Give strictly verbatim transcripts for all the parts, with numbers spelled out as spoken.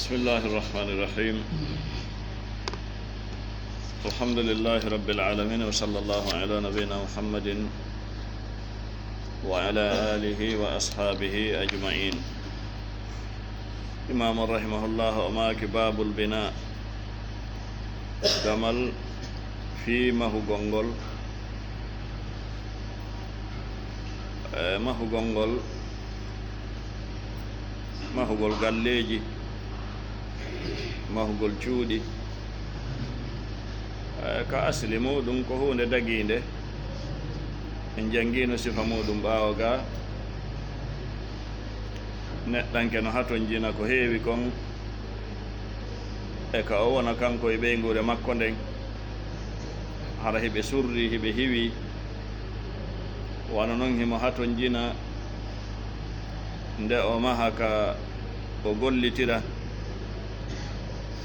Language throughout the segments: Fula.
بسم الله الرحمن الرحيم. الحمد لله رب العالمين، وصلى الله على نبينا محمد وعلى آله وأصحابه أجمعين. Imaamu rahimahullah o maaki, baabul binaa, damal fii mahugol ngol, e mahugol ngol, mahugol galleeji, mahugol cuuɗi. E ka asli muuɗum ko huunde dagiinde. En janngiino sifa muuɗum ɓaawo ga. Neɗɗanke no hatonjina ko heewi kon, e ka o wona kanko e ɓeynguure makko nden, hara hiɓe surri, hiɓe hiwi. Wano non himo hatonjina nde o maha ka o gollitira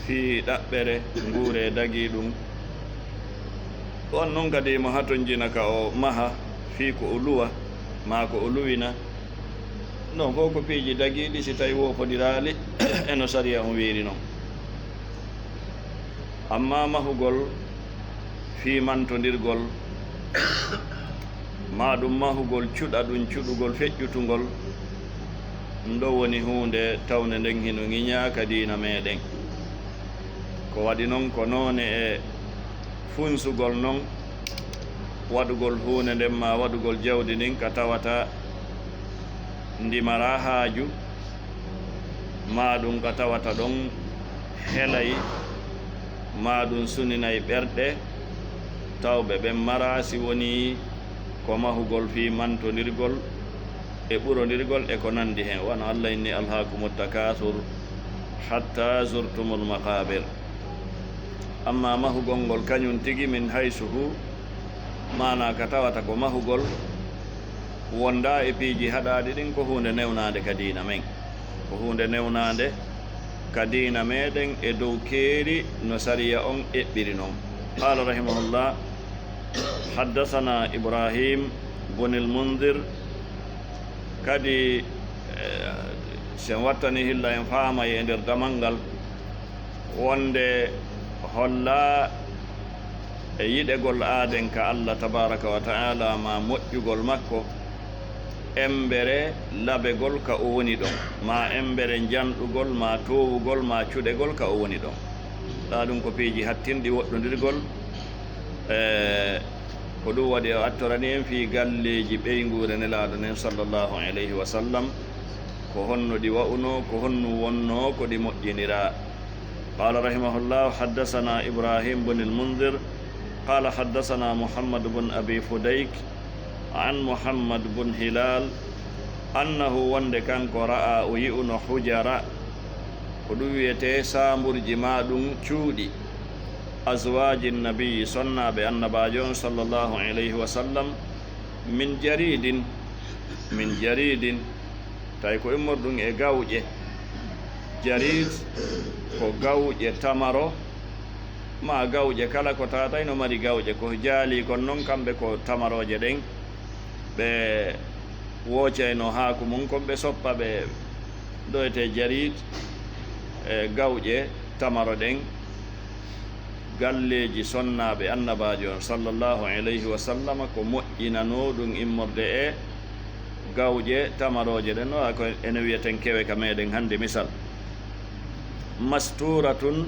fii ɗaɓɓere nguure dagii ɗum. On non kadi himo hatonjina ka o maha fii ko o luwa, maa ko o luwina. Non fof ko piiji dagiiɗi si tawi woofondiraali e no sariya on wiiri non. Amma mahugol fii mantondirgol, maa ɗum mahugol cuɗa ɗum cuɗugol feƴƴutungol, ɗum ɗo woni huunde tawnde nden hino ŋiñaa ka diina meɗen. Ko waɗi non ko noone e funsugol non, waɗugol huunde nden maa waɗugol jawdi ndin ka tawata ndi maraa haaju, maa ɗum ka tawata ɗon helay, maa ɗum suninay ɓerɗe tawɓe ɓen maraa, si wonii ko mahugol fii mantondirgol e ɓurondirgol e ko nanndi hen, wano Alla inni, "Alhaakumu takaasur hatta zurtumul maqaabir." Amma mahugol ngol kañum tigi, min haysuhu, maanaa ka tawata ko mahugol wondaa e piiji haɗaaɗi ɗin, ko huunde newnaande ka diina men. Ko huunde newnaande ka diina meɗen e dow keeri no sariya on eɓɓiri non. Qaala rahimahullah, haddasanaa Ibrahim bunil Mundir, kadi, eh, si en wattani hilla en faamay e nder damal ngal, wonde hollaa e yiɗegol aaden ka Alla tabaaraka wa ta'aala, maa moƴƴugol makko, embere labegol ka o woni ɗon, maa embere njanɗugol, maa toowugol, maa cuɗegol ka o woni ɗon. Ɗaa ɗum ko piiji hattinɗi woɗɗondirgol, e ko ɗum waɗi o attorani en fii galleeji ɓeynguure Nelaaɗo nden sallallahu alayhi wa sallam, ko honno ɗi wa'unoo, ko honno wonnoo, ko ɗi moƴƴiniraa. Qaala rahimahullah, haddasanaa Ibrahim bun al-Mundir, qaala haddasanaa Muhammad bun Abi Fudayk, an Muhammad bun Hilaal, annahu, wonde kanko, ra'a, o yi'uno, hujara, ko ɗum wi'etee saamburji maa ɗum cuuɗi, azwaaji nabiyyi, sonnaaɓe annabaajo on sallallahu alayhi wa sallam, min jariidin, min jariidin, tawi ko immorɗum e gawƴe. Jariid ko gawƴe tamaro, maa gawƴe kala ko taatay no mari gawƴe, ko jaalii kon non kamɓe ko tamarooje ɗen, ɓe woocayno haaku mum kon, ɓe soppa, ɓe ɗoyte jariid, e gawƴe tamaro ɗen. Galleeji sonnaaɓe annabaajo on sallallahu alayhi wa sallama ko moƴƴinanoo ɗum immorde e gawƴe tamarooje ɗen, no ko ene wiyeten kewe ka meɗen hannde, misal. Mastuuratun,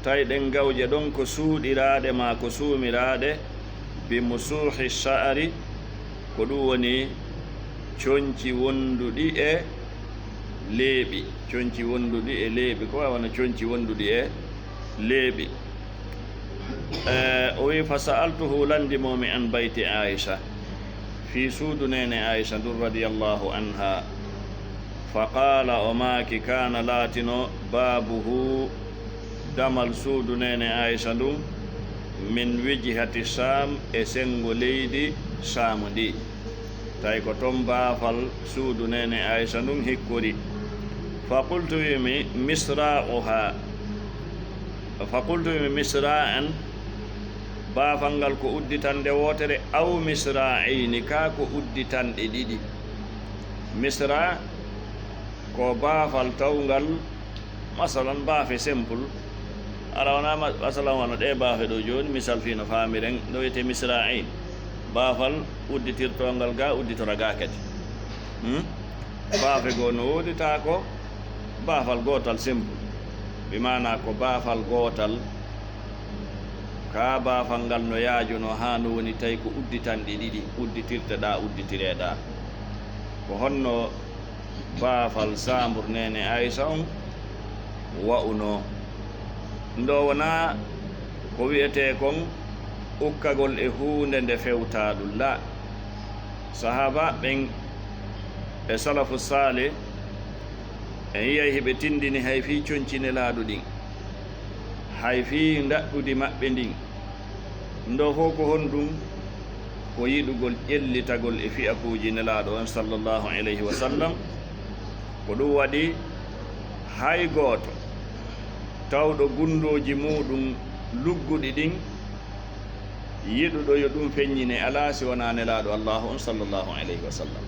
tawi ɗen gawƴe ɗon ko suuɗiraaɗe maa ko suumiraaɗe, bi musuuhi sha'ari, ko ɗum woni conci wonduɗi e leeɓi, conci wonduɗi e leeɓi, ko wayi wano conci wonduɗi e leeɓi. Eh, o wi'i, "Fa sa'altuhu, lanndii mo mi an bayti Aisha, fii suudu neene Aisha ndun radiyallahu anha." Fa qaala, o maaki, "Kaana, laatino, baabuhu, damal suudu neene Aisha ndun, min wijhati Shaam, e senngo leydi Shaamu ndi." Tawi ko ton baafal suudu neene Aisha ndun hikkori. Fa qultu, wi'umi, "Misra'uha." Fa qultu, wi'umi, "Misra'an, baafal ngal ko udditande wootere, aw misra'ayni, kaa ko udditanɗe ɗiɗi?" Misra ko baafal tawngal Masalan, baafe simple. Ara wona ma-, masalan, wano ɗe baafe ɗo jooni, misal fii no faamiren, no wiyetee misra'in. Baafal udditirtoongal ga, udditora ga kadi. Hmm? Baafe goo no woodi, taa ko baafal gootal simple. Bi maanaa ko baafal gootal, kaa baafal ngal no yaajuno haa no woni tawi ko udditanɗe ɗiɗi, udditirteɗaa, udditireeɗaa. Ko honno baafal Saambur neene Aysa on wa'unoo? Ndo wonaa ko wi'etee kon ukkagol e huunde nde fewtaa ɗun. La. Sahaaba ɓen e salafu saalih, en yi'ay hiɓe tindini hay fii conci Nelaaɗo ɗin, hay fii ndaɗɗudi maɓɓe ndin. Ndo fow ko honɗun? Ko yiɗugol ƴellitagol e fiyakuuji Nelaaɗo on, sallallahu alayhi wa sallam. Ko ɗun waɗi, hay gooto tawɗo gundooji muuɗun lugguɗi ɗin, yiɗuɗo yo ɗun feññine, alaa si wonaa Nelaaɗo Allaahu on, sallallahu alayhi wa sallam.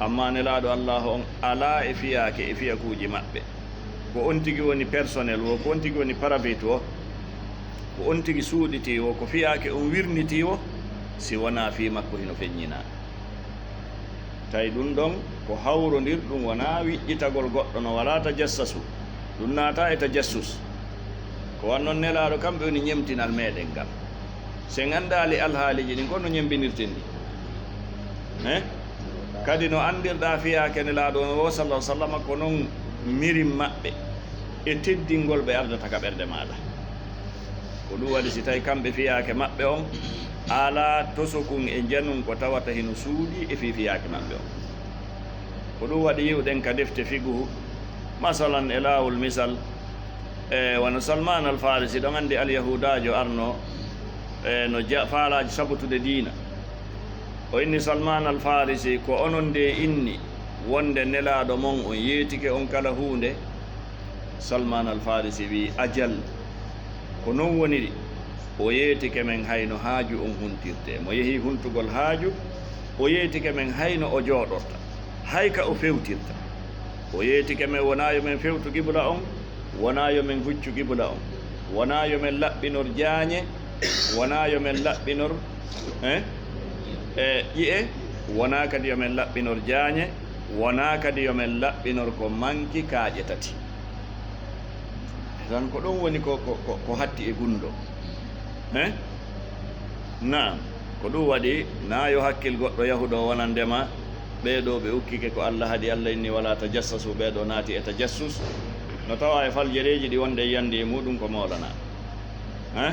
Ammaa Nelaaɗo Allaahu on alaa e fiyaake e fiyakuuji maɓɓe. Ko on tigi woni personnel woo, ko on tigi woni private woo, ko on tigi suuɗitii woo, ko fiyaake on wirnitii woo, si wonaa fii makko hino feññinaa. Tawi ɗun ɗon ko hawrondirɗun, wonaa wiƴƴitagol goɗɗo, no walaa tajassasu. Ɗun naataa e tajassus. Ko wannon Nelaaɗo, kamɓe woni ñemtinal meɗen ngal. Si en anndaali alhaaliiji ɗin, ko no ñembinirten ɗi? He? Kadi no anndirɗaa fiyaake Nelaaɗo on woo, sallallahu alaihi wasallam, ko non mirin maɓɓe e teddingol ɓe ardata ka ɓernde maaɗa. Ko ɗun waɗi, si tawi kamɓe fiyaake maɓɓe on alaa tosokun e njanun ko tawata hino suuɗii e fii fiyaake maɓɓe on. Ko ɗun waɗi yi'uɗen ka defte fiqhu, masalan, e laawol misal, e wano Salman Al Farisi, ɗon anndi Alyahudaajo arno, e no ja-, faalaaji sabutude diina. O inni Salman Al Farisi, ko onon nde inni wonde Nelaaɗo mon on yeetike on kala huunde? Salman Al Farisi wi'i, "Ajal, ko non woniri." O yeetike men hay no haaju on huntirtee. Mo yehi huntugol haaju, o yeetike men hay no o jooɗorta, hay ka o fewtirta. O yeetike men wonaa yo men fewtu qibla on, wonaa yo men huccu qibla on, wonaa yo men laɓɓinor jaañe, wonaa yo men laɓɓinor, eh, e ƴi'e, wonaa kadi yo men laɓɓinor jaañe, wonaa kadi yo men laɓɓinor ko manki kaaƴe tati. Tan ko ɗun woni ko, ko, ko, ko hatti e gunndoo. Eh? Naam. Ko ɗun waɗi, naa yo hakkil goɗɗo yahuɗo wonande ma, ɓee ɗoo ɓe ukkike ko Alla haɗi, Alla inni, "Walaa tajassasu", ɓee ɗoo naati e tajassus. No tawaa e faljereeji ɗi wonde yiyannde e muuɗun ko moolanaa. Eh?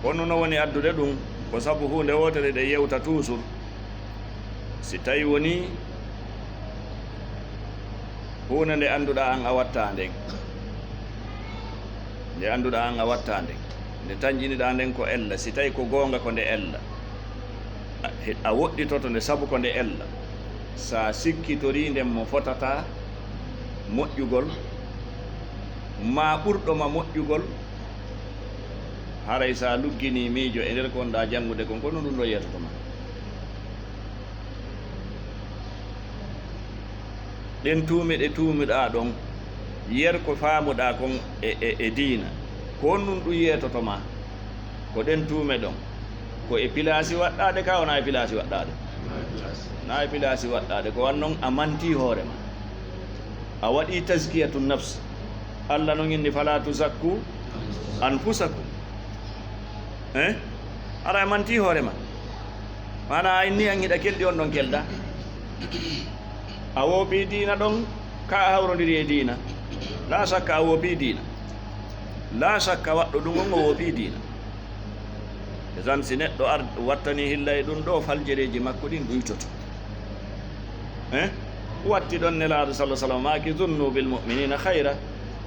Kono no woni addude ɗun, ko sabu huunde wootere ɗe yewta toujours. Si tawi woni huunde nde annduɗaa an a wattaa nden, nde annduɗaa an a wattaa nden, nde tanƴiniɗaa nden ko ella, si tawi ko goonga ko nde ella, a, he, a woɗɗitoto nde sabu ko nde ella. Sa sikkitorii nden mo fotataa moƴƴugol, maa ɓurɗo ma moƴƴugol, haray sa lugginii miijo e nder ko wonɗaa janngude kon, kono ɗun ɗoo yeetoto ma. Ɗen tuume ɗe tuumuɗaa ɗon, yer ko faamuɗaa kon e, e, e diina, ko honɗun ɗun yeetoto ma? Ko ɗen tuume ɗon, ko e pilaasi waɗɗaaɗe ka, wonaa e pilaasi waɗɗaaɗe? Naa e pilaasi waɗɗaaɗe, ko wannon a mantii hoore ma. A waɗii tazkiyatu nafs. Alla non inni, "Falaa tuzakku anfusakum." Eh? Hara a mantii hoore ma. Maanaa a inni an hiɗa kelɗi on ɗon kelɗaa. A woopii diina ɗon, ka a hawrondiri e diina. Laa sakka a woopii diina. Laa sakka waɗɗo ɗun on o woopii diina. E tan si neɗɗo ar-, wattanii hilla e ɗun ɗoo, faljereeji makko ɗin ɗuytoto. Eh? Watti ɗon Nelaaɗo, sallallahu alaihi wasallam, maaki, "Zunnu bil mu'minina khayra."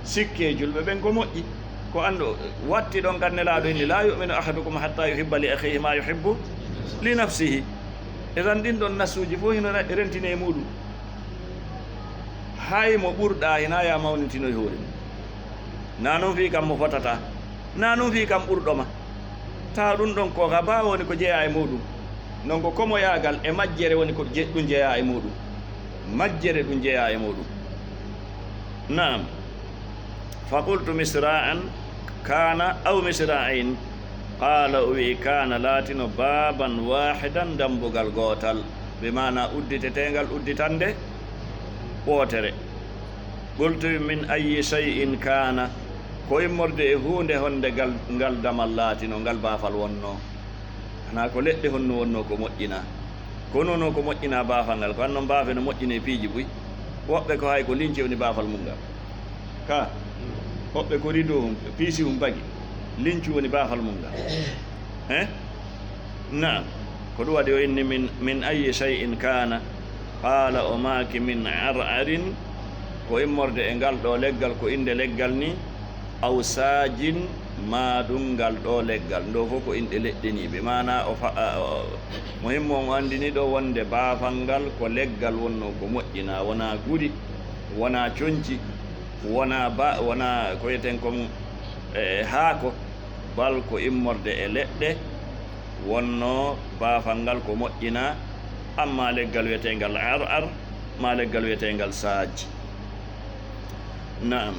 Sikkee julɓe ɓen ko moƴƴi. Ko anndu, watti ɗon kan Nelaaɗo inni, "Laa yu'minu ahadukum hatta yuhibba li akhihi ma yuhibbu li nafsihi." E tan ɗin ɗon nassuuji fow hino re-, rentini e muuɗun. Hay mo ɓurɗaa, hinaa yo a mawnintinoy hoore mum. Naa non fii kan mo fotataa. Naa non fii kan ɓurɗo ma. Tawa ɗun ɗon ko gaba woni ko jeyaa e muuɗun. Non ko komoyaagal e majjere woni ko je-, ɗun jeyaa e muuɗun. Majjere ɗun jeyaa e muuɗun. Naam. Fa qultu misra'an kana aw misra'ayn? Qala, o wi'i, kana, laatino, baban wahidan, dambugal gootal, bi maana udditetengal udditande wootere. Qultu, min ayyi shay'in kana? Ko immorde e huunde honde ngal, ngal damal laatino, ngal baafal wonno? Hana ko leɗɗe honno wonno ko moƴƴina? Ko nono ko moƴƴina baafal ngal, ko annon baafe no moƴƴine piiji buy. Woɓɓe ko hay ko lince woni baafal mum ngal. Ka woɓɓe ko rido hum, piisi hum bagi, lincu woni baafal mum ngal. He? Naam. Ko ɗum waɗi o inni, min, min ayyi shay'in kana? Qala, o maaki, min ar'arin, ko immorde e ngal ɗo leggal, ko innde leggal ni, aw saajin, maa ɗum ngal ɗo leggal. Ndo fof ko inɗe leɗɗe ni. Ɓe maana o fa-, a, o, muhimmu on o anndini ɗo wonde baafal ngal ko leggal wonno ko moƴƴina, wona guri, wona conci, wona ba-, wona ko wiyeten kon, e, haako, bal ko immorde e leɗɗe wonno baafal ngal ko moƴƴina, amma leggal wiyeteengal ar'ar, ma leggal wiyeteengal saaj. Naam.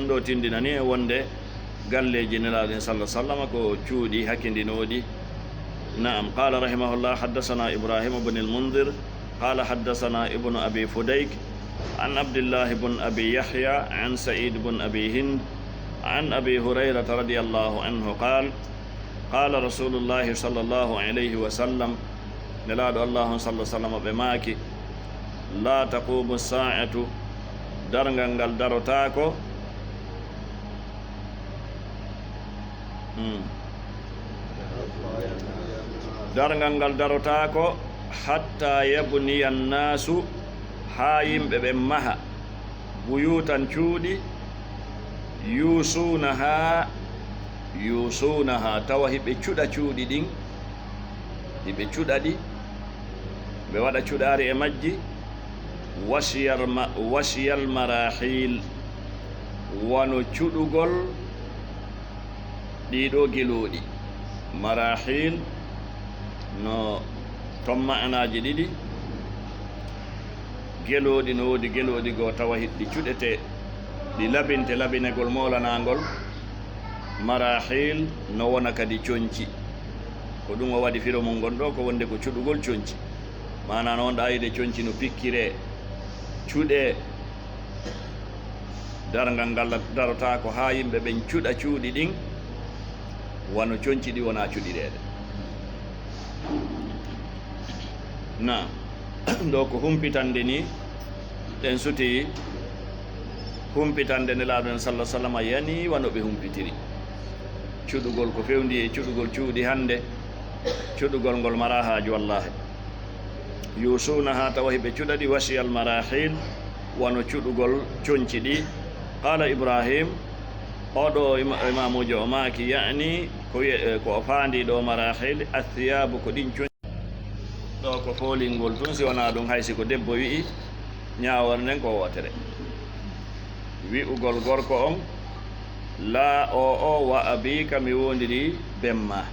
Ɗo tindinani en wonde galleeji Nelaaɗo en sallallahu alaihi wasallam ko cuuɗi hakindinooɗi. Naam. Qala rahimahullah, haddathana Ibrahim ibn al-Mundhir, qala haddathana ibnu Abi Fudayk, an Abdillah ibn Abi Yahya, an Sa'id ibn Abi Hind, an Abi Hurayrata radiyallahu anhu qala, qala Rasulullahi sallallahu alayhi wa sallam, Nelaaɗo Allah on sallallahu alaihi wasallam ɓe maaki, la taqumu sa'atu, darngal ngal darotaako. Hmm. Darngal ngal darotaako hatta yabniya annaasu, haa yimɓe ɓen maha, buyutan, cuuɗi, yuusuunahaa, yuusuunahaa, tawa hiɓe cuɗa cuuɗi ɗin, hiɓe cuɗa ɗi, ɓe waɗa cuɗaari e majji, wasiyal ma-, wasiyal maraahiil, wano cuɗugol ɗii ɗoo gelooɗi. Maraahiil no ton ma'anaaji ɗiɗi. Gelooɗi no woodi, gelooɗi goo tawa hiɗɗi cuɗetee, ɗi labinte labinegol moolanaangol. Maraahiil no wona kadi conci. Ko ɗum o waɗi firo mum ngon ɗoo, ko wonde ko cuɗugol conci. Maanaa no wonɗo ayde conci no pikkiree, cuɗee. Darngal ngal darotaako haa yimɓe ɓen cuɗa cuuɗi ɗin, wano conci ɗi wona cuɗireede. Naam. Ɗo ko humpitande ni, ɗen suti humpitande Nelaaɗo en sallallahu alaihi wasallam yani wano ɓe humpitiri. Cuɗugol ko fewndi e cuɗugol cuuɗi hannde, cuɗugol ngol maraa haaju wallaahi. Yuusuunahaa, tawa hiɓe cuɗa ɗi, wasiyal maraahiil, wano cuɗugol conci ɗi. Qaala Ibrahim, oo ɗoo ima-, imaamuujo o maaki, ya'ni ko wiye-, ko o faandii ɗoo maraahiil, athiyaabu, ko ɗin conci. Ɗoo ko foolingol tun, si wonaa ɗum, hay si ko debbo wi'i, ñaawoore nden ko wootere. Wi'ugol gorko on, laa, oo, oo, wa abiika, mi woondirii ben maa.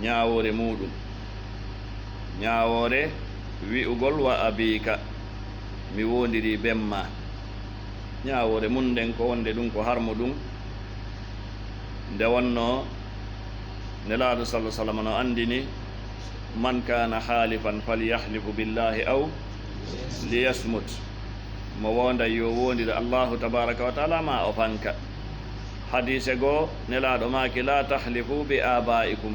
Ñaawoore muuɗum. Ñaawoore wi'ugol wa abiika, mi woondirii ben maa. Ñaawoore mun nden ko wonde ɗum ko harmu ɗum. Nde wonnoo Nelaaɗo sallallahu alaihi wasallam no anndini, man kaana haalifan falyahlif billahi aw liyasmut. Mo woonday yo woondire Allahu tabaaraka wa taala, maa o fanka. Hadiise goo, Nelaaɗo maaki, laa tahlifu bi aabaa'ikum,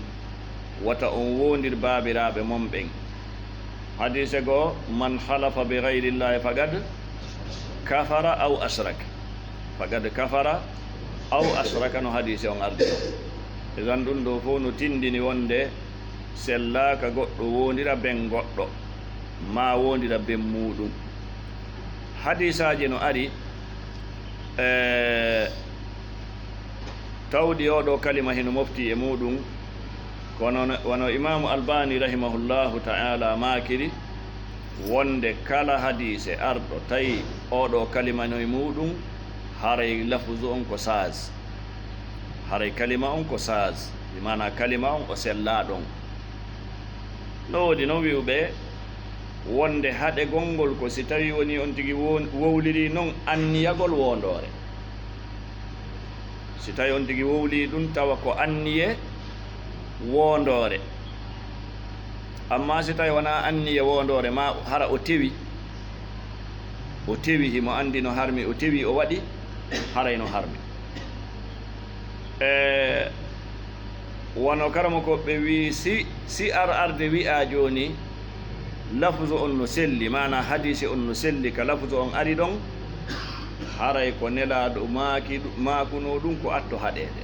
wota on woondir baabiraaɓe mon ɓen. Hadiise goo, man halafa bi gayrillahi faqad kafara aw ashrak. Faqad kafara aw ashraka, no hadiise on ardi. Idan ɗum ɗoo fof no tindini wonde sellaaka goɗɗo woondira ben goɗɗo, maa woondira ben muuɗum. Hadiisaaji no ari, e, tawɗi oo ɗoo kalima hino mofti e muuɗum, kono wano Imaamu Albani rahimahullahu ta'ala maakiri, wonde kala hadiise arɗo tawi oo ɗoo kalima no e muuɗum, haray lafuzu on ko saaz. Haray kalima on ko saaz, bi maana kalima on o sellaa ɗon. No woodi non wi'uɓe, Wonde haɗegol ngol ko si tawii wonii on tigi wo-, wowlirii non anniyagol woondoore. Si tawii on tigi wowlii ɗum tawa ko anniye woondoore. Ammaa si tawii wonaa anniye woondoore, maa hara o tewi, o tewi, himo anndi no harmi, o tewi, o waɗi, haray no harmi. E wano karamokooɓe wi'i, si, si ar arde wi'a jooni, lafzu on no selli, maanaa hadiisi on no selli, ka lafzu on ari ɗon, haray ko Nelaaɗo maaki, maakunoo ɗum ko atto haɗeede,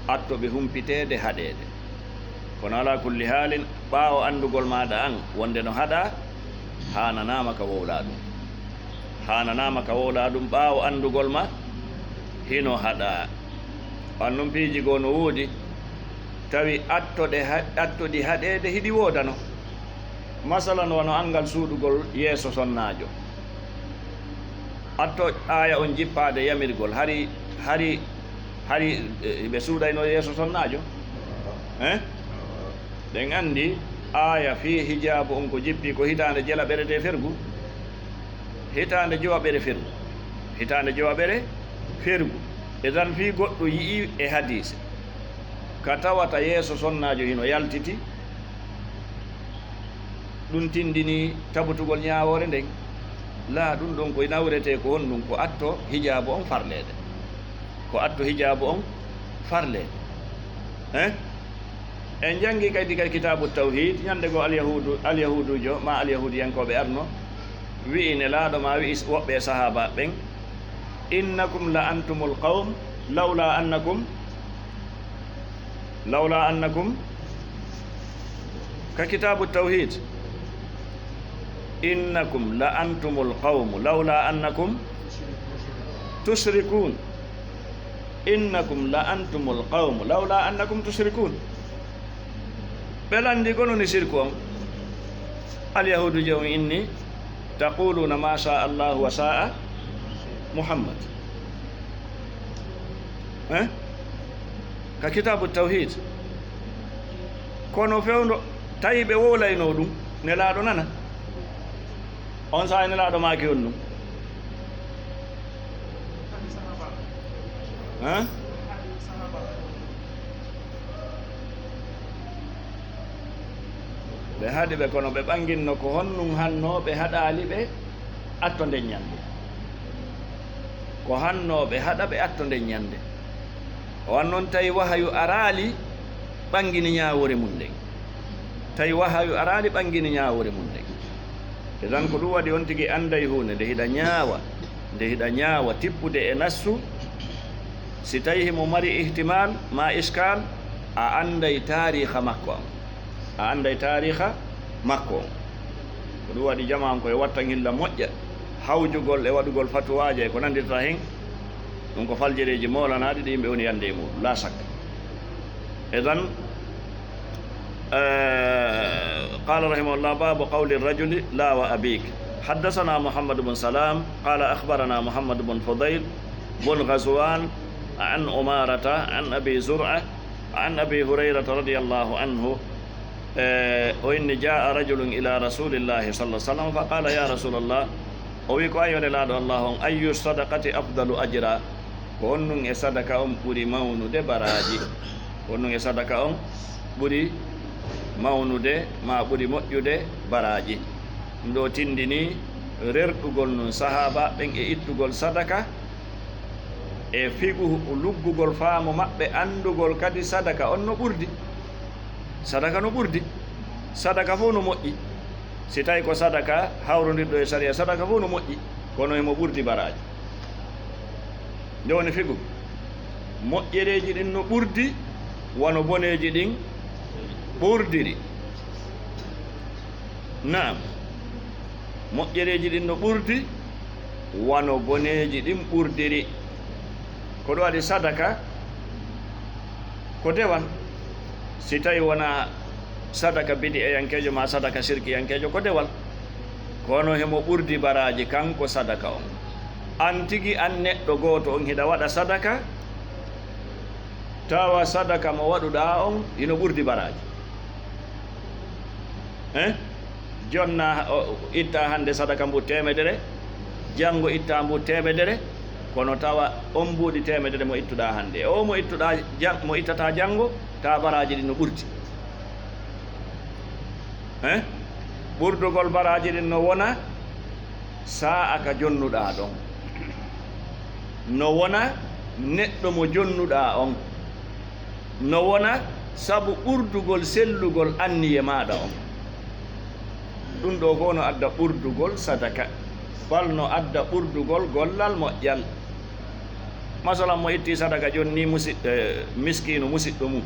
atto ɓe humpiteede haɗeede. Kono alaa kulli haalin, ɓaawo anndugol maaɗa an wonde no haɗaa, haananaama ka wowlaa ɗum. Haananaama ka wowlaa ɗum ɓaawo anndugol ma hino haɗaa. An non piiji goo no woodi, tawi attoɗe ha-, attoɗi haɗeede hiɗi woodano. Masalan, wano anngal suuɗugol yeeso sonnaajo. Atto aaya on jippaade yamirgol, hari, hari, hari, eh, ɓe suuɗayno yeeso sonnaajo? Eh? Ɗen anndi aaya fii hijaabu on ko jippi ko hitaande jelaɓere de fergu. Hitaande jowaɓere fergu. Hitaande jowaɓere fergu. Idan fii goɗɗo yi'i e hadiise ka tawata yeeso sonnaajo hino yaltiti, ɗum tindini tabutugol ñaawoore nden? Laa, ɗum ɗon ko nawretee ko honɗum? Ko atto hijaabu on farleede. Ko atto hijaabu on farleede. Eh? En janngi kadi ka kitaabu tawhiid, ñande goo alyahuudu, alyahuudujo maa alyahuudiyankooɓe arno, wi'i Nelaaɗo maa wi'i woɓɓe e sahaaba ɓen, "Innakum la antumul qawm, lawla annakum, lawla annakum," ka kitaabu tawhiid, "Innakum la antumul qawm, lawla annakum tushrikun." "Innakum la antumul qawm, lawla annakum tushrikun." Ɓe lanndi ko noni sirku on. Alyahuudujo on inni, "Taquluna ma sha Allahu wa sha Muhammad." Eh? Ka kitaabu tawhiid. Kono fewndo, tawi ɓe wowlayno ɗum, Nelaaɗo nana. On saa'i Nelaaɗo maaki on ɗum. Eh? Ɓe haɗi ɓe, kono ɓe ɓanginno ko honɗum hanno ɓe haɗaali ɓe atto nden ñande. Ko hanno ɓe haɗa ɓe atto nden ñande. O wan non tawi wahayu araali ɓangini ñaawoore mum nden. Tawi wahayu araali ɓangini ñaawoore mum nden. Idan ko ɗum waɗi on tigi anday huunde nde hiɗa ñaawa, nde hiɗa ñaawa tippude e nassu, si tawi himo mari ihtimal maa iskal, a anday taariikha makko on. A anday taariikha makko on. Ko ɗum waɗi jamaa on ko e wattan hilla moƴƴa, hawjugol e waɗugol fatuwaaje e ko nandirta hen. Ɗum ko faljereeji moolanaaɗi ɗi yimɓe woni yande e muɗum, la shakka. Idan, eh, qala rahimahullah, babu qawli rajuli la wa abik. Haddathana Muhammad bin Salam, qala akhbarana Muhammad bin Fudayl bin Ghazwan an Umarata an Abi Zur'a an Abi Hurayrata radiyallahu anhu, eh, o inni, "Jaa rajulun ila Rasulillahi sallallahu alaihi wasallam fa qala, ya Rasulallah," o wi ko, "Ayo Nelaaɗo Allah on, ayyu sadaqati afdalu ajra?" Ko honɗum e sadaka on ɓuri mawnude baraaji? Ko honɗum e sadaka on ɓuri mawnude maa ɓuri moƴƴude baraaji? Ɗum ɗo tindini rerɗugol nun sahaaba ɓen e ittugol sadaka e figu luggugol faamu maɓɓe, anndugol kadi sadaka on no ɓurdi. Sadaka no ɓurdi. Sadaka fof no moƴƴi. Si tawi ko sadaka hawrondirɗo e sariya, sadaka fof no moƴƴi, kono emo ɓurdi baraaji. Nde woni figu, moƴƴereeji ɗin no ɓurdi wano boneeji ɗin ɓurdiri. Naam, moƴƴereeji ɗin no ɓurdi wano boneeji ɗin ɓurdiri. Ko ɗum waɗi sadaka ko dewal. Si tawi wonaa sadaka bidi'ayankeejo maa sadaka sirkiyankeejo, ko dewal. Kono himo ɓurdi baraaji kanko sadaka on. An tigi, an neɗɗo gooto on, hiɗa waɗa sadaka, tawa sadaka mo waɗuɗaa on hino ɓurdi baraaji. Eh? Jonna, o itta hannde sadaka mbuuɗi teemedere, janngo itta mbuuɗi teemedere, kono tawa on mbuuɗi teemedere mo ittuɗaa hannde, o mo ittuɗaa jan-, mo ittataa janngo, tawa baraaji ɗin no ɓurti. Hein? Ɓurdugol baraaji ɗin no wona saa'a ka jonnuɗaa ɗon. No wona neɗɗo mo jonnuɗaa on. No wona sabu ɓurdugol sellugol anniye maaɗa on. Ɗum ɗoo fof no adda ɓurdugol sadaka, bal no adda ɓurdugol gollal moƴƴal. Masalan, mo itti sadaka jonni musi-, eh, miskiino musiɗɗo mum,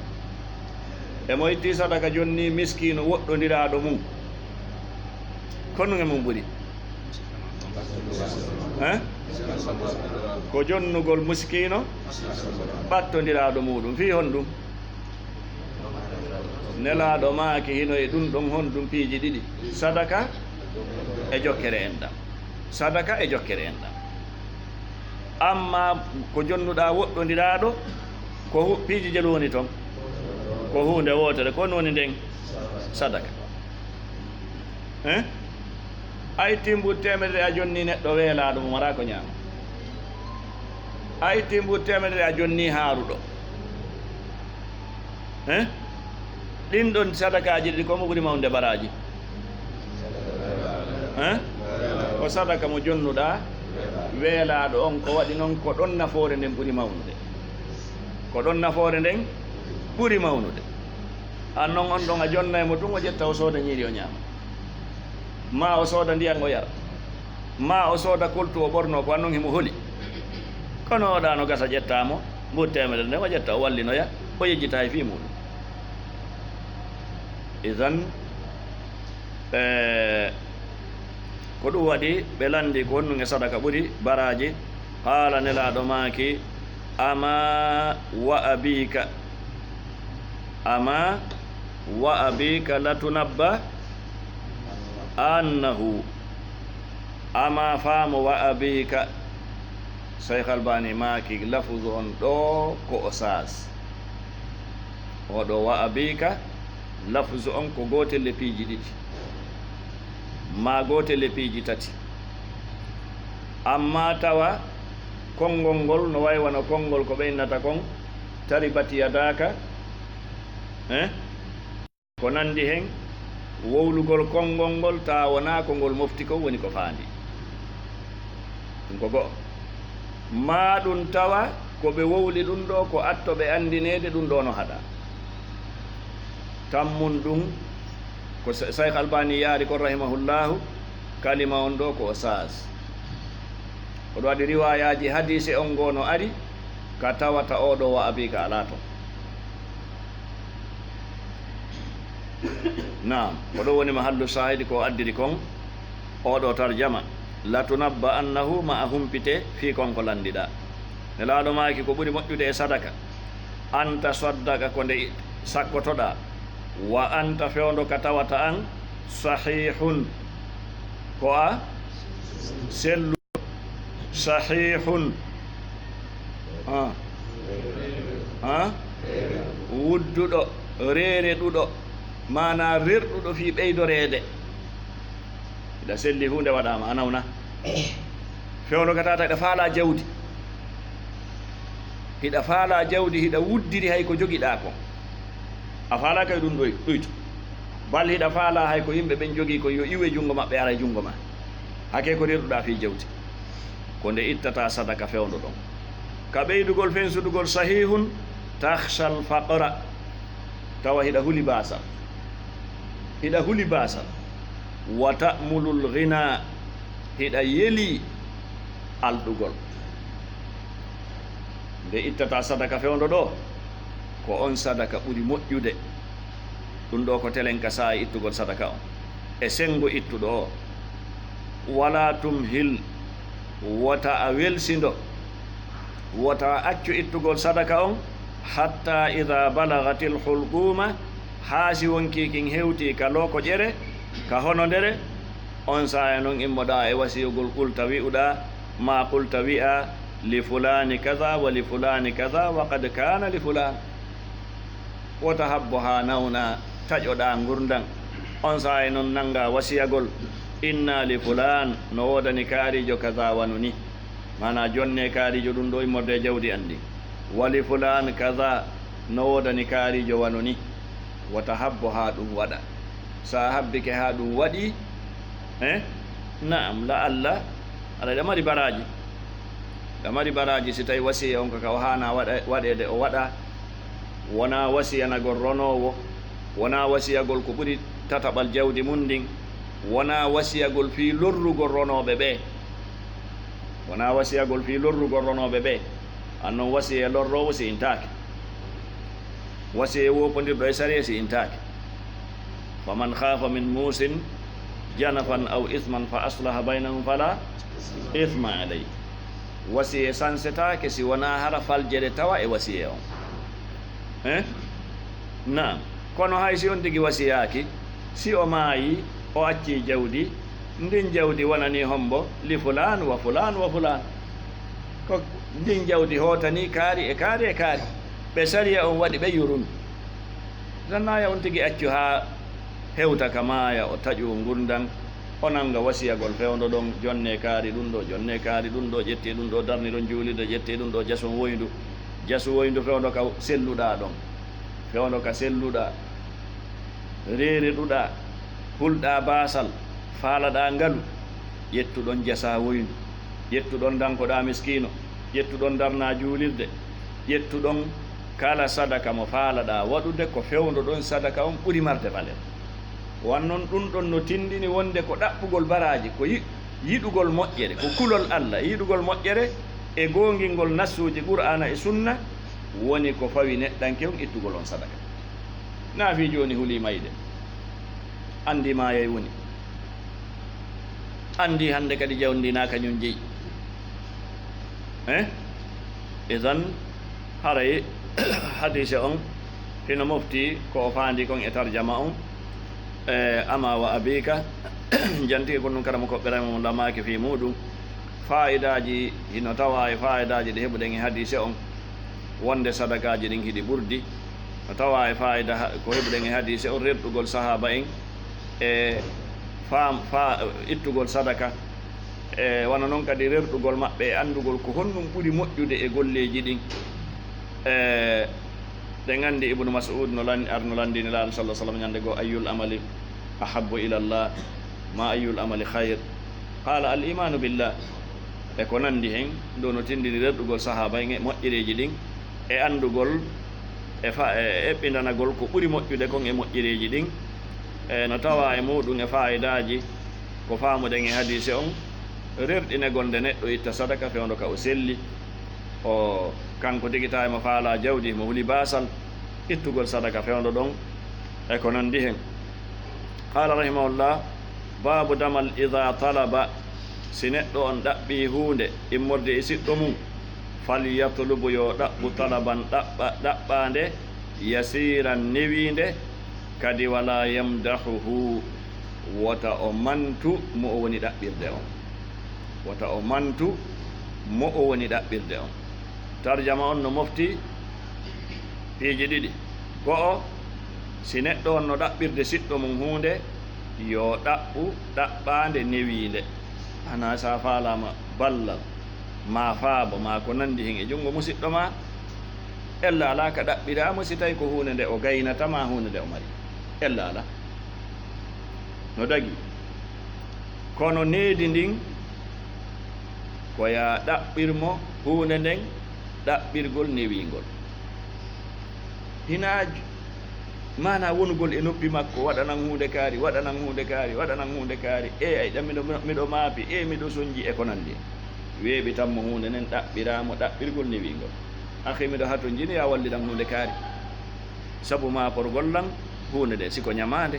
e mo itti sadaka jonni miskiino woɗɗondiraaɗo mum, ko honɗum e mum ɓuri? Hein? Ko jonnugol miskiino ɓattondiraaɗo muuɗum. Fii honɗum? Nelaaɗo maaki hino e ɗum ɗon honɗum piiji ɗiɗi, sadaka e jokkere enɗam. Sadaka e jokkere enɗam. Amma ko jonnuɗaa woɗɗondiraaɗo, ko hu-, piiji jelu woni ton. Ko huunde wootere, ko honɗum woni nden? Sadaka. Hein? A itti mbuuɗi teemedere a jonni neɗɗo weelaaɗo mo maraa ko ñaama. A itti mbuuɗi teemedere a jonni haaruɗo. Hein? Ɗin ɗon sadakaaji ɗiɗi, ko mo ɓuri mawnde baraaji? Hein? Ko sadaka mo jonnuɗaa weelaaɗo on, ko waɗi non ko ɗon nafoore nden ɓuri mawnude. Ko ɗon nafoore nden ɓuri mawnude. An non on ɗon a jonnay mo tun, o ƴetta o sooda ñiiri o ñaama. Maa o sooda ndiyan o yara. Maa o sooda koltu o ɓorno, ko an non himo holi. Kono oɗa no gasa ƴettaa mo, mbuuɗi teemedere nden o ƴetta o wallinoya, o yejjita hay fii muuɗum. Idan, eh, ko ɗum waɗi ɓe lanndi ko honɗum e sadaka ɓuri baraaji. Qaala, Nelaaɗo maaki, "Amaa wa abiika, amaa wa abiika latunabba annahu, amaa faamo wa abiika." Seykh Albani maaki, lafuzu on ɗoo ko o saas. Oɗo wa abiika, lafuzu on ko gootel e piiji ɗiɗi, maa gootel e piiji tati. Amma tawa konngol ngol no way wano konngol ko ɓe innata kon, taribat yadaaka, eh? Ko nanndi hen, wowlugol konngol ngol, taa wonaa ko ngol mofti kon woni ko faandi. Ɗum ko go'o. Maa ɗum tawa ko ɓe wowli ɗum ɗoo, ko atto ɓe anndineede ɗum ɗoo no haɗaa. Tammun ɗum, ko Se-, Seykh Albani yaari kon, rahimahullahu, kalima on ɗoo ko o saas. Oɗo waɗi riwaayaaji hadiise on ngoo no ari, ka tawata oo ɗoo wa abiika alaa ton. Naam, ko ɗum woni mahallu saahidi ko o addiri kon, oo ɗoo tarjama. Latunabba annahu, ma a humpite fii kon ko lanndiɗaa. Nelaaɗo maaki ko ɓuri moƴƴude e sadaka, an tasaddaqa, ko nde sakkotoɗaa, wa anta, fewndo ka tawata an, sahihun, ko a sellu. Sahihun. Ah. Ah? Wudduɗo, reereɗuɗo, maanaa rerɗuɗo fii ɓeydoreede. Hiɗa selli, huunde waɗaama, a nawna. Fewndo ka tawata hiɗa faalaa jawdi. Hiɗa faalaa jawdi, hiɗa wuddiri hay ko jogiɗaa kon. A faalaaka e ɗum ɗoy-, ɗuyto. Bal hiɗa faalaa hay ko yimɓe ɓen jogii kon yo iwu e junngo maɓɓe ara e junngo maa. Hakee ko rerɗuɗaa fii jawdi. Ko nde ittataa sadaka fewndo ɗon. Ka ɓeydugol fensudugol, sahihun, takhshal faqra. Tawa hiɗa huli baasal. Hiɗa huli baasal. Wa ta'mulul ghina. Hiɗa yelii alɗugol. Nde ittataa sadaka fewndo ɗoo, ko on sadaka ɓuri moƴƴude. Ɗum ɗoo ko telen ka saa'i ittugol sadaka on. E senngo ittuɗo o. Wala tumhil, wota a welsindo, wota a accu ittugol sadaka on, hatta idha balagatil hulquma, haa si wonkii kin hewtii ka looko ƴere, ka honondere, on saaya non immoɗaa e wasiyogol, qulta, wi'uɗaa, ma qulta, wi'aa, li fulaani kaza wa li fulaani kaza wa qad kaana li fulaan. Wota habbo haa nawna, taƴoɗaa ngurndan. On saa'i non nannga wasiyagol, inna li fulaan, no woodani kaariijo kaza wano ni. Maanaa, jonne kaariijo ɗum ɗo immorde e jawdi an ndin. Wa li fulaan kaza, no woodani kaariijo wano ni. Wota habbo haa ɗum waɗa. So a habbike haa ɗum waɗii, eh? Na'am, la'alla, aɗa ɗa mari baraaji. Ɗa mari baraaji si tawi wasiya on ko ka o haanaa waɗa-, waɗeede, o waɗa. Wonaa wasiyanagol ronoowo, wonaa wasiyagol ko ɓuri tataɓal jawdi mum ndin, wonaa wasiyagol fii lorrugol ronooɓe ɓee. Wonaa wasiyagol fii lorrugol ronooɓe ɓee. An non wasiyee lorroowo si intaake. Wasiyee woopondirɗo e sariya si intaake. Faman khaafa min muusin janafan aw isman fa aslaha baynahum fala isma alayh. Wasiyee sansetaake si wonaa hara faljere tawa e wasiyee on. Eh? Naam. Kono hay si on tigi wasiyaaki, si o maayi, o accii jawdi, ndin jawdi wonanii hombo? Li fulaan wa fulaan wa fulaan. Ko ndin jawdi hootanii kaari e kaari e kaari. Ɓe sariya on waɗi ɓe yurumi. Tan naaya on tigi accu haa hewta ka maaya, o taƴu ngurndan, o nannga wasiyagol fewndo ɗon, jonne kaari ɗum ɗo, jonne kaari ɗum ɗo, ƴettee ɗum ɗo, darni ɗon juulirde, ƴettee ɗum ɗo, jasun woyndu, jasu woyndu fewndo ka selluɗaa ɗon, fewndo ka selluɗaa, reeriɗuɗaa, hulɗaa baasal, faalaɗaa ngalu, ƴettuɗon jasaa woyndu, ƴettuɗon dankoɗaa miskiino, ƴettuɗon darnaa juulirde, ƴettuɗon kala sadaka mo faalaɗaa waɗude, ko fewndo ɗon sadaka on ɓuri marde valeur. Wan non ɗum ɗon no tindini wonde ko ɗaɓɓugol baraaji, ko yi-, yiɗugol moƴƴere, ko kulol Alla, yiɗugol moƴƴere e goongingol nassuuji Qur'aana e Sunna woni ko fawi neɗɗanke on ittugol on sadaka. Naa fii jooni hulii mayde, anndi maayay woni. Anndi hannde kadi jawdi ndi naa kañum jeyi. Eh? Idan, haray hadiise on hino mofti ko o faandi kon e tarjama on. Eh, ama wa abika, jantike ko ɗum kadi mo koɓɓe rahimahullah maaki fii muuɗum. Faayidaaji, hino tawaa e faayidaaji ɗi heɓuɗen e hadiise on, wonde sadakaaji ɗin hiɗi ɓurdi. No tawaa e faayida ha-, ko heɓuɗen e hadiise on, rerɗugol sahaaba en e faam-, fa-, ittugol sadaka, e wano non kadi rerɗugol maɓɓe e anndugol ko honɗum ɓuri moƴƴude e golleeji ɗin. E ɗen anndi Ibnu Mas'ud no lan-, ar no lanndini Nulaaɗo sallallahu alaihi wasallam ñande goo, "Ayyul amali ahabbu ila Allah, ma ayyul amali khayr?" Qala, "Al imanu billah." E ko nanndi hen, ɗo no tindini rerɗugol sahaaba en e moƴƴereeji ɗin, e anndugol, e fa-, e eɓɓindanagol ko ɓuri moƴƴude kon e moƴƴereeji ɗin. E no tawaa e muuɗum e faayidaaji ko faamuɗen e hadiise on, rerɗinegol nde neɗɗo itta sadaka fewndo ka o selli, o kanko tigi tawi mo faalaa jawdi, mo huli baasal, ittugol sadaka fewndo ɗon, e ko nanndi hen. Qala rahimahullah, baabu damal ida talaba, si neɗɗo on ɗaɓɓii huunde immorde e siɗɗo mum, falyatlub, yo ɗaɓɓu, talaban, ɗaɓɓa-, ɗaɓɓaande, yasiran, newiinde, kadi wala yamdahuhu, wota o mantu mo o woni ɗaɓɓirde on. Wota o mantu mo o woni ɗaɓɓirde on. Tarjama on no mofti piiji ɗiɗi. Go'o, si neɗɗo on no ɗaɓɓirde siɗɗo mum huunde, yo ɗaɓɓu ɗaɓɓaande newiinde. Hanaa sa faalaama ballal, maa faabo, maa ko nanndi hen e junngo musiɗɗo maa, ella alaa ka ɗaɓɓiraa mo si tawi ko huunde nde o gaynata maa huunde nde o mari. Ella alaa. No dagi. Kono needi ndin, ko yaa ɗaɓɓir mo huunde nden, ɗaɓɓirgol newiingol. Hinaa j-, maanaa wonugol e noppi makko, "Waɗanan huunde kaari, waɗanan huunde kaari, waɗanan huunde kaari. E ay, ɗam miɗo, miɗo maapi, e miɗo sonji," e ko nanndi hen. Weeɓitan mo huunde nden, ɗaɓɓiraa mo ɗaɓɓirgol newiingol. "Akhi, miɗo hatonjini, yaa wallilan huunde kaari. Sabu maaporgol lan huunde nde, si ko ñamaande,